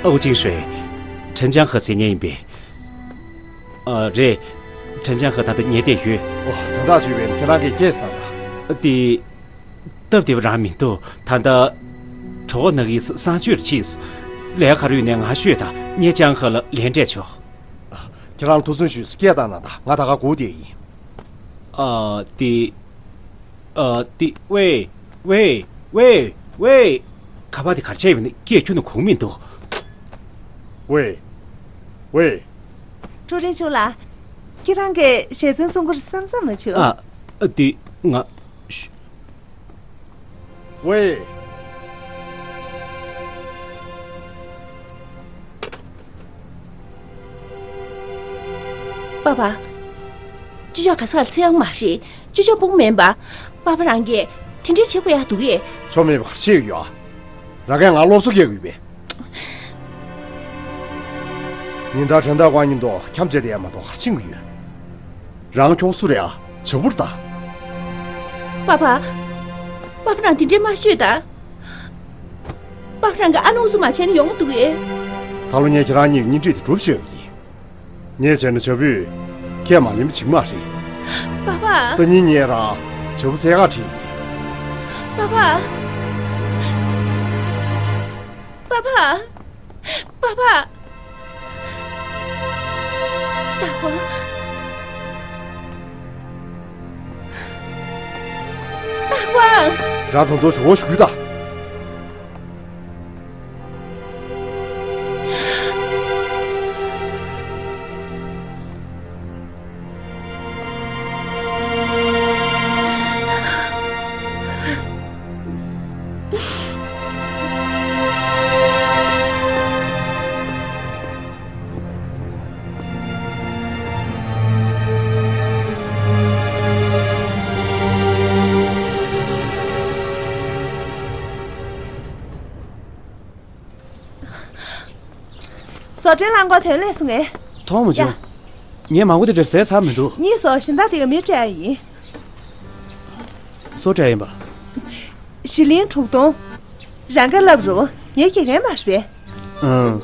ཨའུ་ཅིང་ཧྲེ། ཁྲེན་ཅང་ཧེ་བཙལ་མཁན་ཡིན་པས། ཨ། རེད། ཁྲེན་ཅང་ཧེ་ད་ལྟ་ཉལ་བསྡད་ཡོད། ཨོ། དོན་དག་ཅིག་ཡོད་པས་ཁྱེད་རང་གིས་སྐད་ཆ་བཏང་དང་། དེ། སྟབས་བདེ་བ་རང་མི་འདུག་ད་ལྟ་གྲོད་ཁོག་ན་གི་གསང་སྤྱོད་ཕྱིན་སོང་། ལས་ཀ་རུ་ནས་ང་ཤོད་དང་། ངས་ཅང་ཧེ་ལ་ལན་སྤྲད་ཆོག་ཁྱེད་རང་ཐུགས་བསམ་བཞེས་སོང་། སྐད་བཏང་གནང་དང་། ང་ད་ག་སྒུག་བསྡད་ཡིན། ཨ། དེ། ཨ། དེ། ཝེ། ཝེ། ཝེ། ཝེ། ཁ་པར་དེ་ག་རེ་བྱས་ཡིན་ནི། སྐད་ཁྱོན་ནས་གོ་གི་མི་འདུག་ཝེ། ཝེ། ཀྲུའུ་རེན་ཆུང་ལགས། ཁྱེད་རང་གིས་ཞལ་རྫུན་གསུང་གི་རེད་བསམ་བསམ་མ་བྱུང་། ཨ། དེ་ང་། ཝེ། པ་པ། ཅོ་ཅོ་ག་ས་ག་ལ་འཚོལ་ཡག་མ་རེད། ཅོ་ཅོ་སྤུ་གུ་མིན་པ། པ་པ་རང་གིས་དེ་འདྲའི་བྱེད་དགོས་ཡག་འདུག་གས། ཆོ་མེད་པ་ག་རེ་བྱེད་ཀྱི་ཡོད་ཨ། རང་གིས་ང་སློབ་གསོ་སྐྱེལ་དགོས་པས། ཉིན་ལྟར་དྲན་ཐག་ཁོང་མཉམ་དུ་འཁྱམ་བྱས་བསྡད་ཡག་མ་གཏོགས་ག་རེ་ཕྱིན་གྱི་ཡོད། རང་ཁྱོ་ག་སུ་རེད་ཨ། བྱ་བུར་ད། པ་པ། པ་པ་རང་དེ་འདྲའི་མ་ཤོད་ད། པ་པ་རང་གིས་ཨ་ནུ་ཨུ་ཚུགས་མ་བྱས་ན་ཡོང་མི་འདུག་གས། ད་ལོ་ངས་ཁྱེད་རང་གཉིས་ཀྱི་གཉེན་སྒྲིག་དེ་འགྲུབ་ཤེས་ཀྱི་ཡིན། ངས་བྱས་ན་བྱ་བུས་ཁས་མ་ལེན་པ་བྱེད་ཀྱི་མ་རེད། པ་པ། སང་ཉིན་ངས་རང་བྱ་བུ་བཙལ་ག་ཁྲིད་ཀྱི་ཡིན། པ་པ། པ་པ། པ་པ། སྟག་དབང་། སྟག་དབང་། རང་ད་དུང་ཞོག་ཞུགས་ད། བཟོ་གྲྭའི་རླངས་འཁོར་ཐོན་སླེབས་སོང་ངས། མཐོང་མ་བྱུང་། ཡ། ངས་མང་པོ་དེ་འདྲ་ཟས་ཚར་མི་འདུག་གཉིས་སོ་གཞན་དག་དེ་ག་མི་སྤྲད་ཡ་ཡིན། སུ་སྤྲད་ཡིན་པ། ཞི་ལིང་དྲུག་སྟོང་། རང་ག་ལབ་རུ་ངའི་དགེ་རྒན་མ་རེད་པས། ཨང་།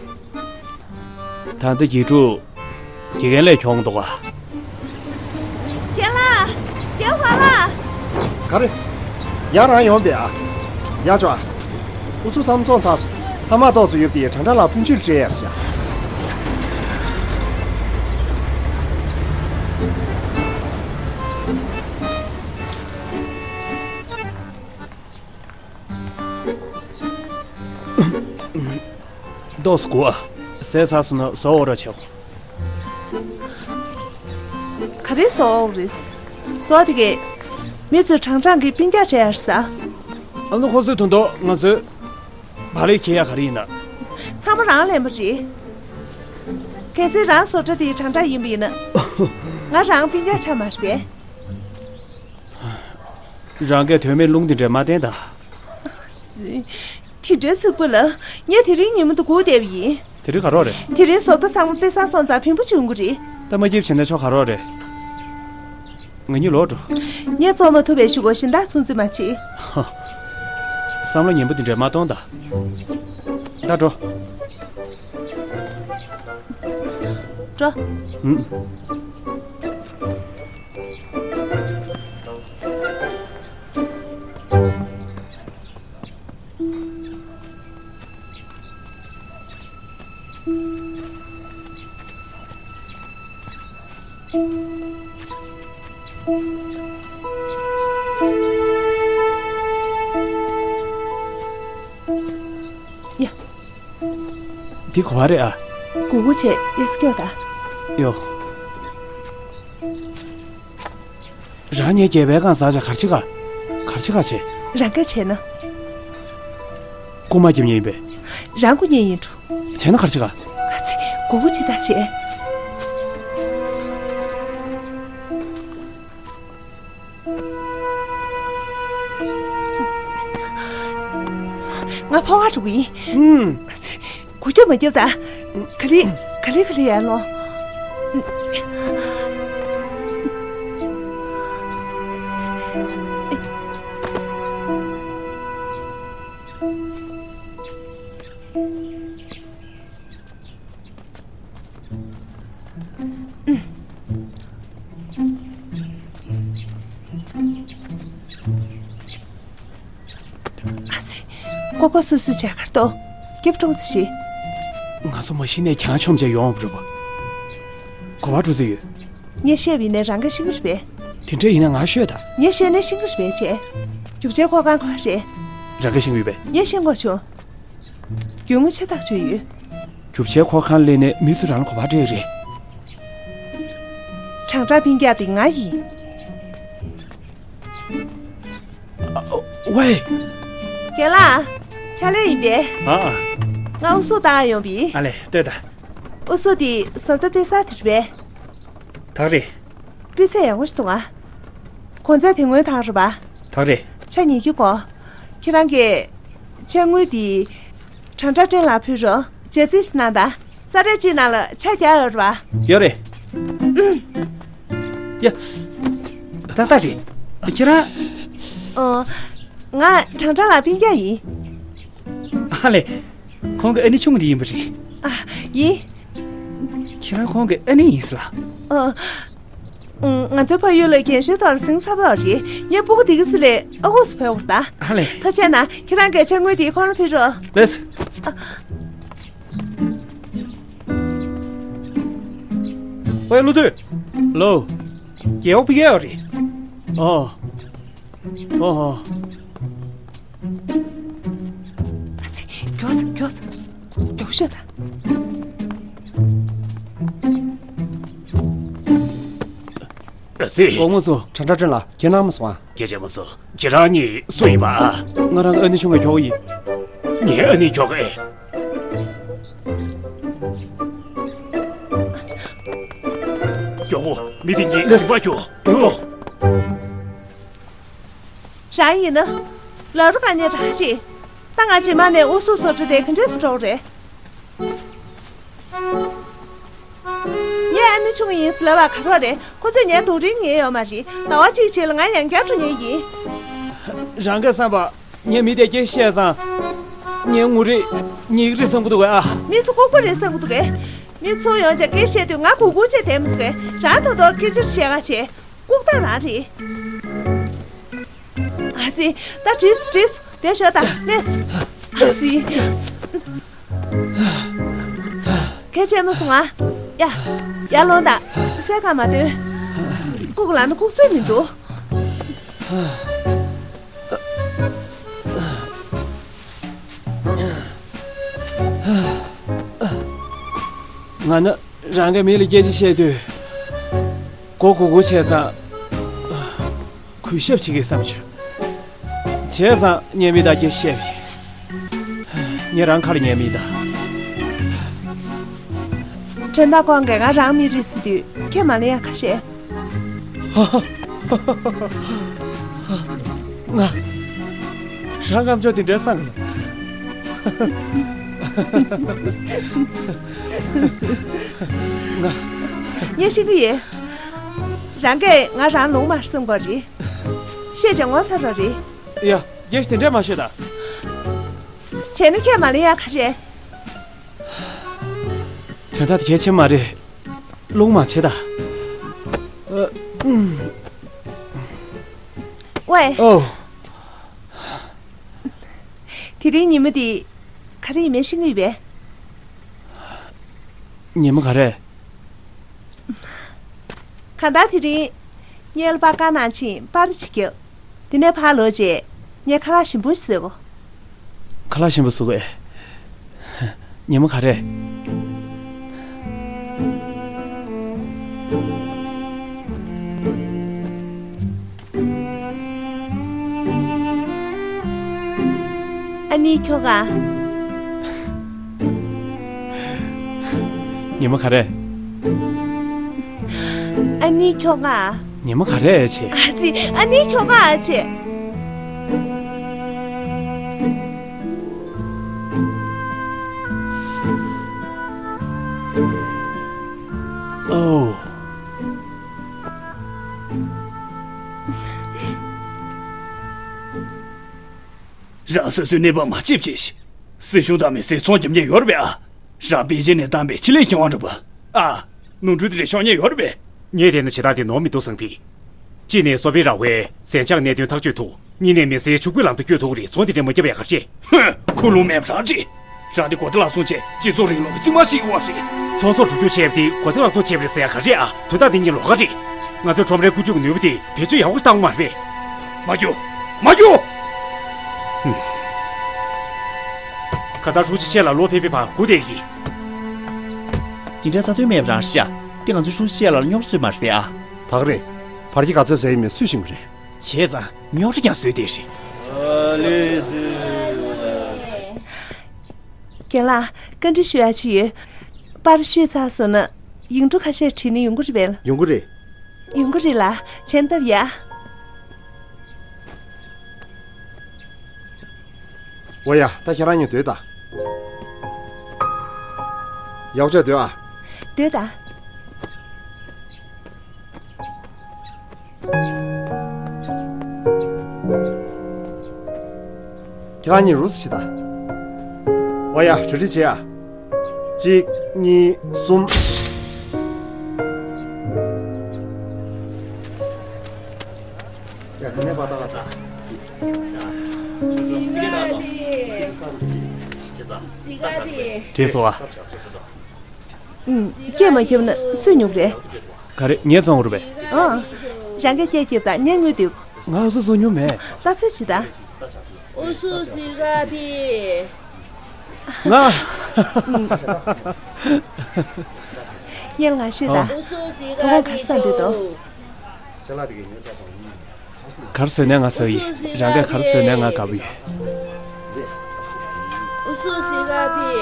ད་ལྟ་དགེ་ཕྲུག་དགེ་རྒན་ལས་གྱོང་འདུག་ག་རྒན་ལགས། རྒན་ཧྭ་ལགས། ག་རེ། ཡང་རང་ཡོང་པས་ཨ། ཡ་ཅོ་ཨ། ཨུ་ཚུགས་བསམ་བློ་བཙོང་ཚར་སོང་། ཐ་མག་ཏོག་ཙམ་ཡོད་པ་དེ་ཁྲང་ཁྲང་ལགས་ཕུན་ཆུ་ལ་སྤྲད་ཡར་བཞག་ཏོག་ཙམ་སྒུག་ཨ། ཟས་ཚར་སོང་ན་ཟོག་འོ་ར་བྱའོ། ག་རེ་ཟོག་འོ་རེད། ཟོག་དེ་གས། མི་ཚོས་ཁྲང་ཁྲང་གི་སྤུན་ཀྱག་སྤྲད་ཡར་ཟ། ཨ་ནུ་ཁོ་ཚོའི་དོན་དུ་ང་ཚོས་བག་ལེབ་འཁྱེར་ཡ་ག་རེ་ཡིན་ན། ཚང་མ་རང་ལེན་པ་རེད། གལ་སྲིད་རང་བཟོ་གྲྭ་དེའི་ཁྲང་ཁྲང་ཡིན་པ་ཡིན་ན། ང་རང་སྤུན་ཀྱག་ཆགས་མ་རེད་པས། རང་གིས་དོན་མེད་རླུང་དེ་འདྲ་མ་བསྟན་ད། དེ་འདྲའི་ཚིག་པ་ལ། ངས་དེ་རིང་ཉིན་མོ་དུ་སྒུག་བསྡད་པ་ཡིན། དེ་རིང་ག་རོགས་རེད། དེ་རིང་བཟོ་ལྟ་ཚང་མ་དཔེ་བཟང་སོང་ཙང་ཕིང་པོ་བྱུང་གི་རེད། ད་མ་སྐྱིད་བྱས་ན་ཆོག་ག་རོགས་རེད། ང་གཉིས་ལོག་འགྲོ། ངས་བཙོང་མ་ཐུབ་པའི་གཞུག་གུ་གཞན་དག་ཚོང་རྫུན་མ་བྱེད། ཧ། བསམ་བློ་ངན་པ་དེ་འདྲ་མ་གཏོང་ད། ད་འགྲོ། འགྲོ། ཨུམ། ཡ། འདི་ག་པར་རེད་ཨ། གུག་གུག་བྱས་ཡ་སྐྱོ་ད། ཡོ། རང་ངའི་སྐྱེས་པའི་སྒང་ཟ་བྱ་གར་ཆི་ག་གར་ཆི་ག་བྱེད། རང་གས་བྱས་ན། རྐུ་མ་རྒྱབ་ཉེན་ཡིན་པས། རང་རྐུ་ཉེན་ཡིན་འགྲོ། བྱས་ན་གར་ཆི་ག་ཨ་ཙི། གུག་གུག་ཅི་ད་བྱེད། ང་ཕོ་ཁ་འགྲོ་གི་ཡིན། ཨུམ། ཨ་ཙི། གུ་རྒྱབ་མ་རྒྱབ་ད། ག་ལེ་ག་ལེ་ག་ལེ་ཡར་ལོངས། ཨ་ཙི། ཀོ་ཀོ་སུ་སུ་བྱས་གར་ཏོ། སྐྱིབས་ཀྲོང་ཙི་ཞིག་ང་ཚོ་མ་གཞི་ནས་གྱང་མཆོངས་བྱས་ཡོང་བ་རེད་པ། ག་པར་འགྲོ་རྩིས་ཡོད། ངས་བཤད་པ་ཡིན་ནའི་རང་གིས་ཤེས་ཀྱི་རེད་པས། དེ་འདྲ་ཡིན་ན་ང་ཤོད་ད། ངས་བཤད་ནའི་ཤེས་ཀྱི་རེད་པས་བྱས། རྒྱུ་ཆའི་འཁོར་ཁང་ག་པར་རེད། རང་གིས་ཤེས་ཀྱི་ཡོད་པས། ངས་ཤེས་དགོས་བྱུང་། རྒྱུ་དངོས་ཆེ་ཐག་ཆོད་ཡོད། རྒྱུ་ཆའི་འཁོར་ཁང་སླེབས་ནས་མི་ཚོས་རང་ལ་ག་པར་སྤྲད་རེད། དྲང་དྲང་ཕིང་རྒྱག་དེ་ང་ཡིན། ཝེ། རྒན་ལགས། ཕྱག་ལས་ཡིན་པས། ཨ་ཨ། ང་ཨུ་སུ་བཏང་ཡོང་པས། ཨ་ལས་ལྟོས་ད། ཨུ་སུ་དེ་བཟོ་ལྟ་དཔེ་གསར་དེ་རེད་པས། ད་རེད། སྤུས་ཚད་ཡག་པོ་ཞིག་འདུག་ཨ། གོང་ཚད་དེ་སྔོན་དང་རེད་པ། ད་རེད། ཆ་ཉིས་ཀྱི་གོ། ཁྱེད་རང་གིས་ཆ་དངུལ་འདི་དྲང་དྲང་ཀྲེན་ལ་ཕུལ་རོགས། རྗེས་རྩིས་ཤིག་གནང་དང་། ས་རས་གཅིག་ནང་ལ་ཆ་བརྒྱ་ཡོད་རེད་པ། ཡོད་རེད། ཡ། ཏག་ཏག་རེད། ཁྱེད་རང་། ཨོ། ང་དྲང་དྲང་ལགས་སྤུན་ཀྱག་ཡིན། ཨ་ལས། ཁོང་གི་ཨ་ནེ་ཆུང་ངུ་དེ་ཡིན་པ་རེད། ཨ། ཡིན། ཁྱེད་རང་ཁོང་གི་ཨ་ནེ་ཡིན་ཟེར་ལ། ཨ། ང་ཚོའི་ཕ་ཡུལ་ལ་རྒན་གཞོན་ཐོག་ལ་ཟིང་ཚ་པོ་རེད། ངའི་སྤུ་གུ་དེ་གི་ཚེ་ལས་ཨ་ཁུ་སུ་ཕེབས་པར་གདའ། ཨ་ལས། ཐུགས་རྗེ་གནང་། ཁྱེད་རང་གི་ཆ་དངུལ་དེ་ཁོང་ལ་ཕུལ་རོགས། ལེས། ཨ། ཝེ་བློ་མཐུ། ལོ། རྒྱལ་པོ་ཕ་གི་ཡོད་རེད། ཨོ། ཨོ་ཧོ། ཨ་ཙི། མགྱོགས་སེ་མགྱོགས་སེ། མགྱོགས་ཤོད་ད། ཨ་ཙི། དགོང་མོ་སོ། དྲང་དྲང་ཀྲེན་ལགས། ཁྱེད་རང་མ་སོང་ཨ། སྐད་ཆ་མ་སོང་། ཁྱེད་རང་གཉིས་སུ་ཡིན་པ་ཨ། ང་རང་ཨ་ནེ་ཆུང་ངུའི་ཁྱོ་ག་ཡིན། ངའི་ཨ་ནེ་ཁྱོ་ག་ཨེ། མགྱོགས་པོ། མི་དེ་གཉིས་ཟིན་པ་ཁྱོ། མགྱོགས་པོ། རང་ཡིན་ན། ལ་རུ་ག་ཉེ་རང་རེད། ད་ང་རྗེས་མ་ནས་ཨུ་སུ་སོ་ཁྲི་དེ་ག་འདྲས་སུ་འགྲོ་གི་རེད། ངས་ཨ་ནེ་ཆུང་ངུ་ཡིན་ཟེར་ལབ་པ་ག་རོགས་རེད། ཁོ་ཚོས་ངའི་དུག་རིན་ཉན་ཡོད་མ་རེད། ཟླ་བ་གཅིག་རྗེས་ལ་ང་ཡང་བསྐྱར་འགྲོ་ཉེན་ཡིན། རང་གིས་བསམ་པ། ངས་མི་དེ་སྐད་བཤད་ཙང་། ངའི་ངུ་རེད། ཉལ་གི་རེད་བསམ་གི་འདུག་གས་ཨ། མི་ཚོ་ལྐུགས་པ་རེད་བསམ་གི་འདུག་གས། མི་ཚོ་ཡོང་བྱས་སྐད་བཤད་དུས་ང་གུག་གུག་བྱས་བསྡད་མི་སྲིད་གས། རང་ཐོག་ཐོག་སྐད་ཆ་བཤད་ག་བྱས། ལྐུགས་རྟགས་རང་རེད། ཨ་ཙི། ད་བྲིས་སོ་བྲིས་སོ། དེ་ཞོག་ད་སླེབས་སོ། ཨ་ཙི། སྐད་ཆ་མ་གསུང་ཨ། ཡ། ཡར་ལོངས་དང་། སེམས་ཁ་མ་སྟོན། ལྐུགས་ལབ་ན་ལྐུགས་ཚོད་མི་འདུག་ང་ནི་རང་གི་མི་ལ་སྐད་ཆ་བཤད་དུས། མགོ་སྒུར་སྒུར་བྱས་ཙང་། གུས་ཞབས་བྱེད་ཀྱི་བསམ་བྱུང་། བྱས་ཙང་ངས་མི་དང་སྐད་ཆ་བཤད་པ་ཡིན། ངས་རང་ཁ་ལ་ཉན་མི་དང་། ཁྲེན་ཏཱ་ཀོང་གིས་ང་རང་མི་རེད་ཟེར་དུས་ཁས་མ་ལེན་ཡ་ག་རེ་རེད། ང་། རང་ངམ་ཆོག་དེ་འདྲའི་བསམ་གི་ང་། ངས་ཤེས་ཀྱི་ཡིན། རང་གིས་ང་རང་ལུང་མ་སེམས་དགོས་རེད། ཤེས་བྱ་ངོ་ཚ་རོགས་རེད། ཡ། སྐད་ཆ་དེ་འདྲས་མ་བཤད་ད། བྱས་ན་ཁས་མ་ལེན་ཡ་ག་རེ་རེད། དོན་དག་དེ་གལ་ཆེན་མ་རེད། རླུང་མ་བྱེད་ད། ཨ། ཨུམ། ཝེ། ཨོ། དེ་རིང་ཉི་མ་འདི་ག་རེ་ཡིན་མིན་ཤེས་ཀྱི་ཡོད་པས། ཉི་མ་ག་རེ། གང་ལྟར་དེ་རིང་། ངས་ལ་པར་བཀའ་གནང་ཕྱིན་པར་ཅིག་བརྒྱབ། དེ་ནས་ཕར་ལོག་རྗེས། ངས་ཁ་ལག་ཞིམ་པོ་ཞིག་བཟོས་གོ། ཁ་ལག་ཞིམ་པོ་བཟོ་དགོས། ཉིན་མོ་ག་རེ། ཨ་ནི་ཁྱོ་ག་ཉིན་མོ་ག་རེ། ཨ་ནི་ཁྱོ་ག་ཉིན་མོ་ག་རེ་བྱེད། ཨ་ཙི། ཨ་ནི་ཁྱོ་ག་བྱེད། ཨོ། རང་སོ་སོའི་གནས་བབ་མ་ཤེས་པ་བྱས་ཤིག་སྲིད་གཞུང་དང་མི་སེར་ཚོང་རྒྱབ་མཁན་ཡོད་རེད་པས་ཨ། རང་པེ་ཅིན་ནས་བཏང་པའི་ཆེད་ལས་མཁས་དབང་འདྲ་པོ། ཨ། ནོར་འཁྲུལ་དེ་འདྲ་ཤོར་མཁན་ཡོད་རེད་པས། ངས་བལྟས་ན་བྱེད་སྟངས་དེ་ནོར་མི་འདུག་བསམ་གི། གཅིག་ནས་སོ་པའི་ར་བའི་ཟན་ཆག་གནད་དོན་ཐག་གཅོད་ཐུབ། གཉིས་ནས་མི་སེར་ཕྱུག་པོའི་ལམ་དུ་བསྐྱོད་ཐུབ་ཀྱི་རེད། ཚོང་དེ་འདྲ་མ་བརྒྱབ་ཡག་ག་རེ་བྱེད། ཧུ། ཁུངས་ལུང་མེད་པ་རང་རེད། རང་དེ་གོ་བརྡ་བརླག་སོང་བྱས་སྤྱི་ཚོགས་རིང་ལུགས་ཀྱི་རྩིས་མ་ཞིག་ཡོད་རེད། ཚོང་ཟོག་འགྲོ་རྒྱུག་བྱས་པ་དེ་གོ་བརྡ་བརླག་སོང་བྱས་པ་རེད་ཟེར་ཡག་ག་རེ་ཨ། དོན་དག་འདི་གཉིས་ལོགས་ཀ་རེད། ང་ཚོའི་ཁྲོམ་རའི་བཀོད་སྒྲིག་གི་ནུས་པ་དེ་བེད་སྤྱོད་ཡག་པོ་ཞིག་བཏང་མ་རེད་པས། མ་རྒྱུག་མ་རྒྱུག་གང་ལྟར་ཧྲུའུ་ཅི་ཤེས་ལགས་ལོ་ཕེབས་པའི་བར་སྒུག་བསྡད་ཀྱི། དེ་འདྲའི་རྩ་དོན་མེད་པ་རང་ཤག་དེ་ང་ཚོའི་ཧྲུའུ་ཅི་ཤེས་ལགས་ལ་རྙོག་དྲ་བཟོས་མ་རེད་པས་ཨ། ད་ག་རེད། བར་གྱི་ག་ཚོད་ཟེར་ཡིན་མིན་སུས་ཤེས་ཀྱི་རེད། བྱས་ཙང་རྙོག་དྲ་ཀྱང་བཟོས་བསྡད་རེད། རྒན་ལགས། བཀའ་འདྲི་ཞུ་ཡག་ཅིག་ཡོད། པར་བཤུས་ཚར་སོང་ན། ཡིག་འབྲུ་ཁ་ཤས་བྲིས་ན་ཡོང་གི་རེད་པས། ཡོང་གི་རེད། ཡོང་གི་རེད་ལ། བྱས་ན་སྟབས་ཡག་འོ་ཡ། ད་ཁྱེད་རང་གཉིས་སྡོད་དང་། ཡག་པོ་བྱས་སྡོད་ཨ། སྡོད་དང་། ཁྱེད་རང་གཉིས་རུབ་ཙམ་བྱེད་དང་། འོ་ཡ། གྲ་སྒྲིག་བྱེད་ཨ། གཅིག་གཉིས། གསུམ། ཡ། དེ་ནས་པ་ཏག་ཏག་བྲིས་སོང་ཨ། ཨུམ། སྐད་མ་བརྒྱབ་ན་སུས་ཉོ་གི་རེད། ག་རེ། ངས་བཙོང་དགོས་རེད་པས། ཨང་། རང་གིས་སྐད་བརྒྱབ་དང་། ངས་དངུལ་སྟེར་དགོས། ང་ཨུ་སུ་བཙོང་མྱོང་མེད། ལྟ་ཚོད་བྱེད་དང་། ཨུ་སུ་སི་ག་ཕི། ང་། ཨུམ། ངས་ང་ཤོད་དང་། ཨུ་སུ་སི་ག་ཕི། དོ་དགོང་ག་རེ་ཟ་འདོད་འདུག་ཅ་ལག་དེ་གའི་ཉོས་ཚར་སོང་། ག་རེ་བཟོས་ནའི་ང་ཟ་གི་ཡིན། རང་གིས་ག་རེ་བཟོས་ནའི་ང་དགའ་པོ་ཡོད། ཨུ་སུ་སི་ག་ཕི།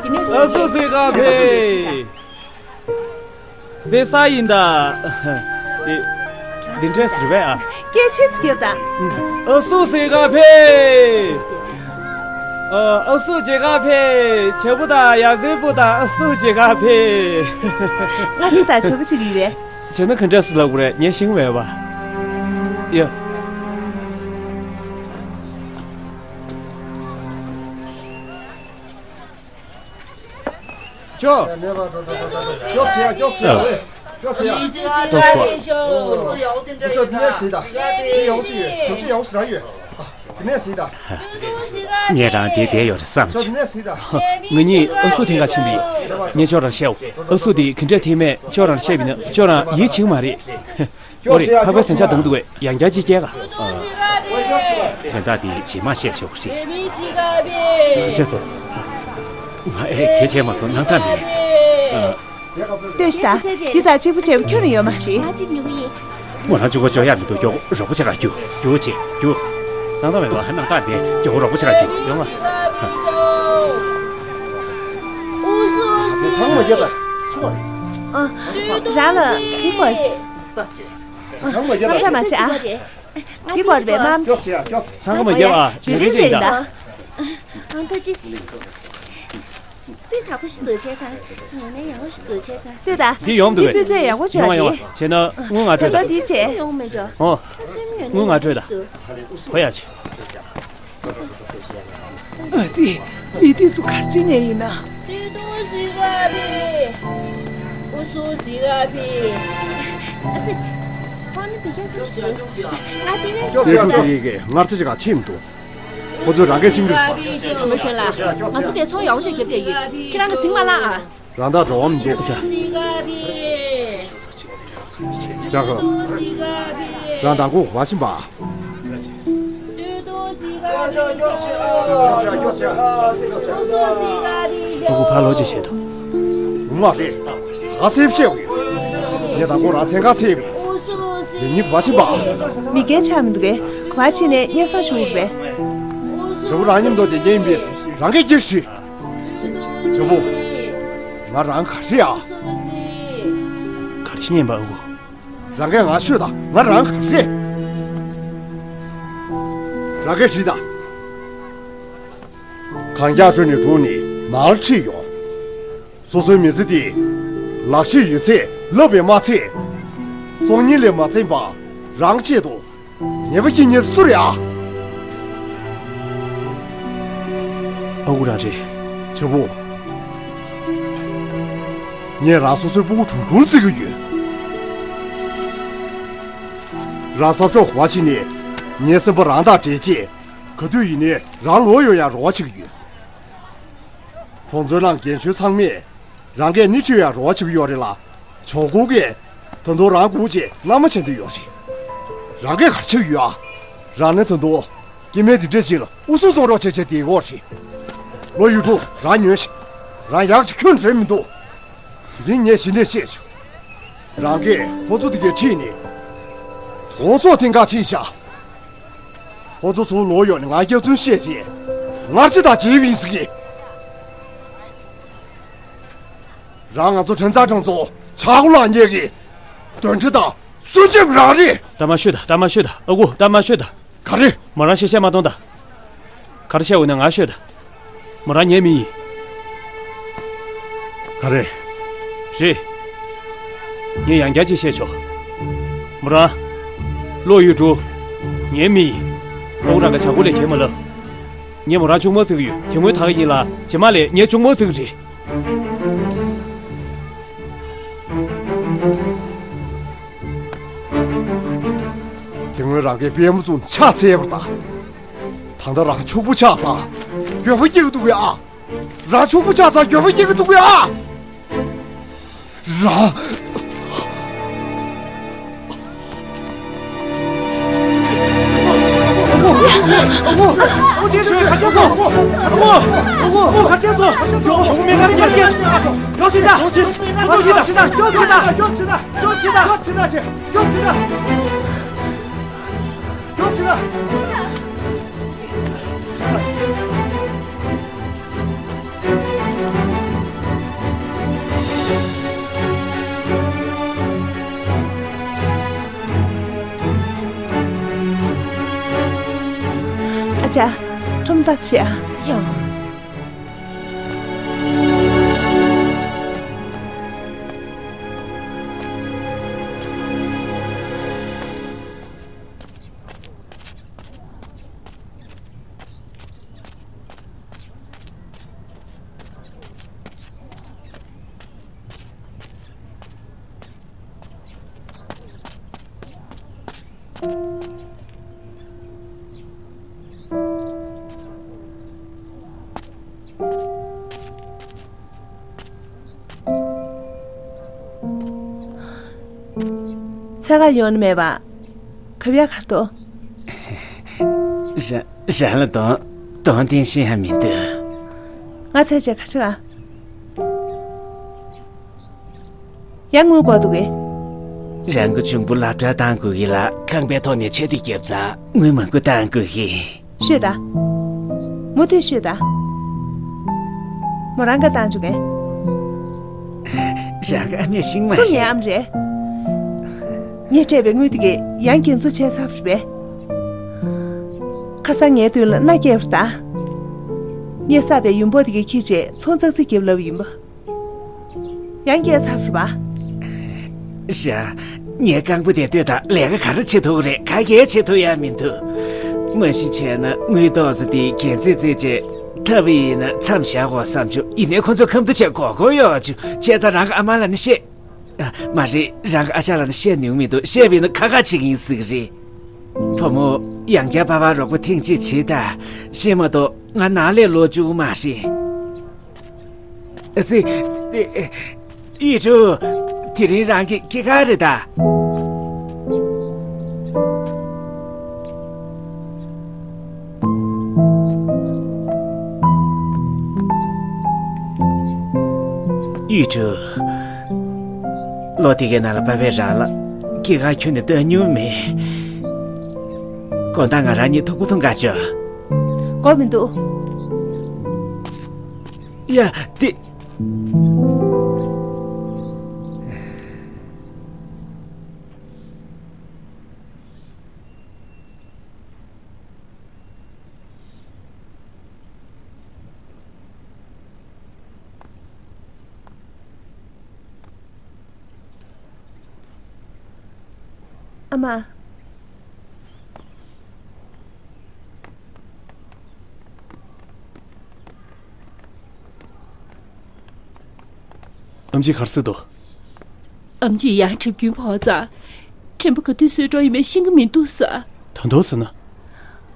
འདི་ནས་ཨུ་སུ་སི་ག་ཕི། བེ་ས་ཡིན་ད། འདི་འདི་འདྲས་རེད་པས་ཨ། སྐད་ཆེ་ཙམ་རྒྱོབ་དང་། ཨུ་སུ་སི་ག་ཕི། ཨུ་སུ་ཇེ་ག་ཕི། བྱ་བུ་དང་ཡ་ཟེ་བུ་དང་ཨུ་སུ་ཇེ་ག་ཕི། ང་ཅི་དང་བྱ་བུ་ཅིག་ཡིན་པས། བྱས་ན་ག་འདྲས་སེ་ལབ་དགོས་རེད། ངས་ཤེས་ཀྱི་མེད་པ། ཡ། ཅོ། ཅོ་ཚེ་ཡ། ཅོ་ཚེ་ཡ། ཅོ་ཚེ་ཡ། ཏོག་ཙམ་གོ། ཅོ་དེ་ནས་ཟིན་ད། དེ་ཡག་ཞིག་ཡོད། དེ་ཅི་ཡག་ཞིག་རང་ཡོད། དེ་ནས་ཟིན་ད། ངས་རང་དེ་བསྡད་ཡོད་རེད་བསམ་ཅོ་བྱུང་། དེ་ནས་ཟིན་ད། ང་གཉིས་ཨ་སུ་ཐེངས་འགའ་ཕྱིན་པ་ཡིན། ངས་ཁྱོད་རང་བཤད་འོ། ཨ་སུ་དེ་ག་འདྲས་ཐེངས་མེད་ཁྱོད་རང་བཤད་པ་ཡིན་ན་ཁྱོད་རང་ཡིད་ཆེས་ཀྱི་མ་རེད། ཨོ་རེད། ཕག་པའི་ཟན་ཆག་འདང་འདུག་གས། ཡང་བསྐྱར་ཅིག་སྐྱེལ་ག། དོན་དག་འདི་རྗེས་མ་བཤད་ཆོག་རེད། ང་བྱས་སོང་། ང་ཨེ་གལ་ཆེ་མ་སོང་། སྣང་དག་མེད། ལྟོས་ཤིག་ད། འདི་དང་གཅིག་པ་བྱས་པ་ཁྱོན་ནས་ཡོད་མ་རེད། ང་གཅིག་ཉོ་གི་ཡིན། ང་རང་གཅིག་པོ་འཇོག་ཡག་མི་འདུག་མགྱོགས་རོགས་པ་བྱེད་ག་རྒྱུགས། རྒྱུགས་བྱེད་རྒྱུགས། སྣང་དག་མེད་པ། སྣང་དག་མེད། མགྱོགས་རོགས་པ་བྱེད་ག་རྒྱུགས། ཡོང་ང་། ཚང་མ་རྒྱབ་ད། ཨ། རང་ལ་ཁྱི་དགོས། ཚང་མ་རྒྱབ་ད། ཨ། འདི་བར་བའི་མམ། འདི་བར་བའི་མམ། སྐྱོགས་ཟེར་ཡ། སྐྱོགས་ཟེར། ཚང་མ་རྒྱབ་ཨ། རེ་རེ་བྱས་ཡིན་ད། ཨང་ད་ཅི། སྤུས་དག་པོ་ཞིག་འདུག་བྱས་ཙང་། ངས་ནས་ཡག་པོ་ཞིག་འདུག་བྱས་ཙང་། ལྟོས་ད། འདི་ཡོང་འདུག་གས། འདི་སྤུས་ཚད་ཡག་པོ་ཡོང་བ་ཡོང་བ་ཆགས་ཀྱི། བྱས་ན་དངུལ་ང་སྤྲོད་ད། ད་འདི་བྱས། ཡོང་མེད་འགྲོ། ཨོ། དངུལ་ང་སྤྲོད་ད། ཧོ་ཡ་ཆི། ཨ་ཙི། མི་འདི་ཚོ་ག་རེ་བྱེད་ནས་ཡིན་ན། ཨ་ཙི། ཁོང་ནི་བི་ཁ་ཚོ་ཞིག་ང་དེ་ནས། ཀྱོ་ཅི་ཀྱོ་ཅི། ཡི་གེ་ངར་ཚ་ཅིག་ག་ཕྱིན་འདུག་ཁོ་ཚོས་རང་སྐད་ཕྱིན་གྱི་རེད་ཟེར། དྲང་པོ་བྱོས་ལ། ང་ཚོ་དེ་ཚོང་ཡག་པོ་ཅིག་བརྒྱབ་བསྡད་ཡོད། ཁྱེད་རང་གིས་ཟིང་མ་ལངས་ཨ། རང་ད་འགྲོ་བ་མི་འདུག་ཨ་ཅག་ཅག་རང་དང་གོ་བ་ཕྱིན་པ། ཨ་ཁུ་ཕར་ལོག་ཅིག་བྱེད་དོ། ངོ་མ་རེད། ད་ག་སེ་བཤད་ཡོད། ངས་དང་གོ་རང་མཚན་ག་ཚེ་ཡོད། ངེད་གཉིས་གོ་བ་ཕྱིན་པ། མི་རྒན་ཆགས་མི་འདུག་གས། གོ་བ་ཕྱིན་ནས་སྙན་སེང་ཞུ་རེད། ཇོ་བོ་རང་མཉམ་དུ་བསྡད་མཁན་ཡིན་པས་རང་གིས་ཅིག་ཞུས། ཇོ་བོ། ང་རང་ག་རེ་ཨ། ག་རེ་བྱེད་ཉན་པ་ཨ་ཁུ། རང་གིས་ང་ཤོད་དང་། ང་རང་ག་རེ། རང་གིས་ཤེས་དང་། གངས་རྒྱག་ཁྲོད་ནས་འགྲོ་ནས་ནར་ཁྲིད་ཡོང་། སོ་སོའི་མི་ཚེ་འདི་ལག་ཤེས་ཡོད་ཚད་བསླབ་པས་མ་ཚད། སྲོག་ཉེན་ལས་མ་འཛེམས་པ་རང་ཆེད་དུ་ཉེས་པ་སྐྱེལ་མཁན་སུ་རེད་ཨ། ཨ་ཁུ་རང་རེད། ཇོ་བོ། ངས་རང་སོ་སོའི་སྤུ་གུ་གྲུང་གྲུང་བརྩི་གི་ཡོད། རང་སྲབ་ཕྱོགས་གོ་བ་ཕྱིན་ནས་ངའི་སེམས་པ་རང་དང་བྲལ་རྗེས་ག་དུས་ཡིན་ནའི་རང་ལོག་ཡོང་ཡག་རོགས་པ་བྱེད་ཀྱི་ཡོད། གྲོང་ཚོའི་ནང་རྒན་གཞོན་ཚང་མས་རང་གིས་སྣེ་ཁྲིད་ཡག་རོགས་པ་བྱེད་ཀྱི་ཡོད་རེད་ལ། ཇོ་ཁོ་གིས་ད་དུང་རང་སྒུག་བྱས་མནའ་མ་བྱེད་འདོད་ཡོད་རེད། རང་གིས་ག་རེ་བྱེད་ཀྱི་ཡོད་ཨ། རང་ནི་ད་དུང་སྐྱེ་དམན་དེ་འདྲ་ཞིག་ལ་ཨུ་ཚུགས་བཙོང་རོགས་བྱས་བྱས་བསྡད་ཀྱི་ཡོད་རེད། ལོ་ཡུལ་གྲུ་རང་ཉོན་ཞིག་རང་ཡག་ཅིག་ཁྱོན་རེད་མི་འདུག་དེ་རིང་ངས་གཞི་ནས་བཤད་ཆོག་རང་གིས་ཁོ་ཚོ་དེ་གའི་ཁྲིད་ནས་ཚོགས་གཙོ་ཐེངས་ཁ་ཕྱིན་ཤག་ཁོ་ཚོ་ཚུར་ལོག་ཡོང་ནས་ང་སྐྱག་རྫུན་བཤད་རྗེས་ངར་ཅི་དང་བྱེད་པ་ཡིན་ཟེར་གི། རང་ང་ཚོ་ཁྲེན་ཚང་གྲོང་ཚོ་ཆག་སྒོ་ལངས་མཁན་གྱི་འདོན་ཆ་དང་སྲུང་སྐྱོབ་རང་རེད། ད་མ་ཤོད་ད། ད་མ་ཤོད་ད། ཨ་ཁུ་ད་མ་ཤོད་ད། ག་རེ། མོ་རང་བཤད་བཤད་མ་གཏོང་ད། ག་རེ་བཤད་འོ་ན་ང་ཤོད་ད། མོ་རང་ངའི་མི་ཡིན། ག་རེ། རེད། ངས་ཡང་བསྐྱར་ཅིག་བཤད་ཆོག་མོ་རང་། ལོ་ཡུལ་གྲུ། ངའི་མི་ཡིན། ཨ་ཁུ་རང་ག་བྱ་སྒོ་ལས་ཁྱེར་མ་ལབ། ངས་མོ་རང་གཅུང་མོ་བརྩི་གི་ཡོད། དེ་སྔོན་ད་ག་ཡིན་ལ་རྗེས་མ་ལས་ངས་གཅུང་མོ་བརྩི་གི་རེད། དེ་སྔོན་རང་གིས་པད་མ་བཙུགས་ནས་ཕྱག་འཚལ་བ་དང་། ད་ལྟ་རང་ཕྱུག་པོ་ཆགས་ཚར། འགྱོད་པ་སྐྱེ་གི་འདུག་གས་ཨ། རང་ཕྱུག་པོ་ཆགས་ཚར། འགྱོད་པ་སྐྱེ་གི་འདུག་གས་ཨ། རང་། ཨ་ཅག་ཁྲོམ་ཐག་ཆད་ཨ། ཡོ། འཚོལ་ག་ཡོང་ནི་མེད་པ། གབ་ཡ་གར་འདུག་ར་རང་ལ་གདོང་གདོང་བསྟན་ཤེས་ཡ་མི་འདུག་ང་འཚོལ་བྱས་ག་ཆེ་བ། ཡང་དངུལ་དགོས་འདུག་གས། རང་གི་གཅུང་པོ་སློབ་གྲྭ་བཏང་དགོས་གི་ལ། ཁང་པའི་ཐོག་ནས་ཆ་དེ་བརྒྱབ་ཙང་དངུལ་མང་པོ་བཏང་དགོས་གི། ཤོད་ད། མུ་མཐུད་ཤོད་ད། མོ་རང་ག་བཏང་བཅུག་གས། རང་གི་ཨ་མས་ཤིང་མ་སུ་ཤེས། ངའི་ཨམ་རེད། ངས་སྤྲད་པའི་དངུལ་དེ་གས་ཡང་རྒྱན་འཛུགས་བྱས་ཚར་བ་རེད་པས། ཁ་སང་ངའི་མདུན་ལ་མནའ་སྐྱེལ་བ་རེད་ད། ངས་བསགས་པའི་ཡུམ་བུ་དེ་གས་ཁྱེར་བྱས་ཚོང་ཙག་ཙིག་རྒྱབ་ལབ་ཡིན་པ། ཡང་སྐྱེལ་ཚར་བ་རེད་པ། ཤ། ངའི་རྐང་པ་དེ་ལྟོས་དང་། ལས་ཀ་ག་རེ་བྱེད་ཐུབ་རེད། ག་གེ་བྱེད་ཐུབ་ཡ་མི་འདུག་མ་གཞི་བྱས་ན་དངུལ་ཏོག་ཙམ་དེ་རྒྱན་རྩེད་རྩེད་བྱས་ཐབས་ཡིན་ན་མཚམས་བཞག་དགོས་བསམ་བྱུང་། ཡིན་ནའི་ཁོ་ཚོ་ཁ་མཐུན་བྱས་མགོ་སྐོར་གཡོག་བྱུང་། བྱས་ཙང་རང་གི་ཨ་མ་ལ་ནི་བཤད། ཨ། མ་རེད། རང་གི་ཨ་ཅག་ལ་ནི་བཤད་མྱོང་མི་འདུག་བཤད་པ་ཡིན་ན་ཁ་ཁ་བྱེད་ཀྱི་ཡིན་ཟེར་གི་རེད། བུ་མོ། ཡང་བསྐྱར་པ་ཕར་རོགས་པ་ཐེངས་གཅིག་བྱེད་དང་། བཤད་མ་གཏོགས་ང་ནང་ལ་ལོག་བཅུག་མ་རེད། ཨ་ཙི། ཡུལ་གྲུ། དེ་རིང་རང་གི་སྐྱེས་སྐར་རེད་ད། ཡུས་ཀྲུའུ། ལོ་དེ་གའི་ནང་ལ་པ་ཕས་རང་ལ་སྐྱེས་སྐར་ཁྱོན་ནས་བཏང་མྱོང་མེད། དགོང་དག་ང་རང་གཉིས་ཐུག་པ་འཐུང་ག་འགྲོ། དགོས་མི་འདུག་ཡ། དེ། ཨ་མ། ཨམ་ཆི་ག་རེ་ཟེར་འདུག་ཨམ་ཆིས་ཡང་གྲིབ་སྐྱོན་ཕོག་ཙང་། དྲན་པ་ག་དུས་གསོས་འགྲོ་ཡིན་མིན་ཤེས་ཀྱི་མི་འདུག་ཟེར། ད་དུང་ཟེར་ན།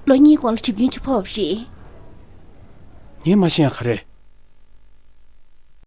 ལོ་གཉིས་གོང་ལ་གྲིབ་སྐྱོན་ཅིག་ཕོག་པ་རེད། ངས་མ་ཤེས་ཡ་ག་རེ།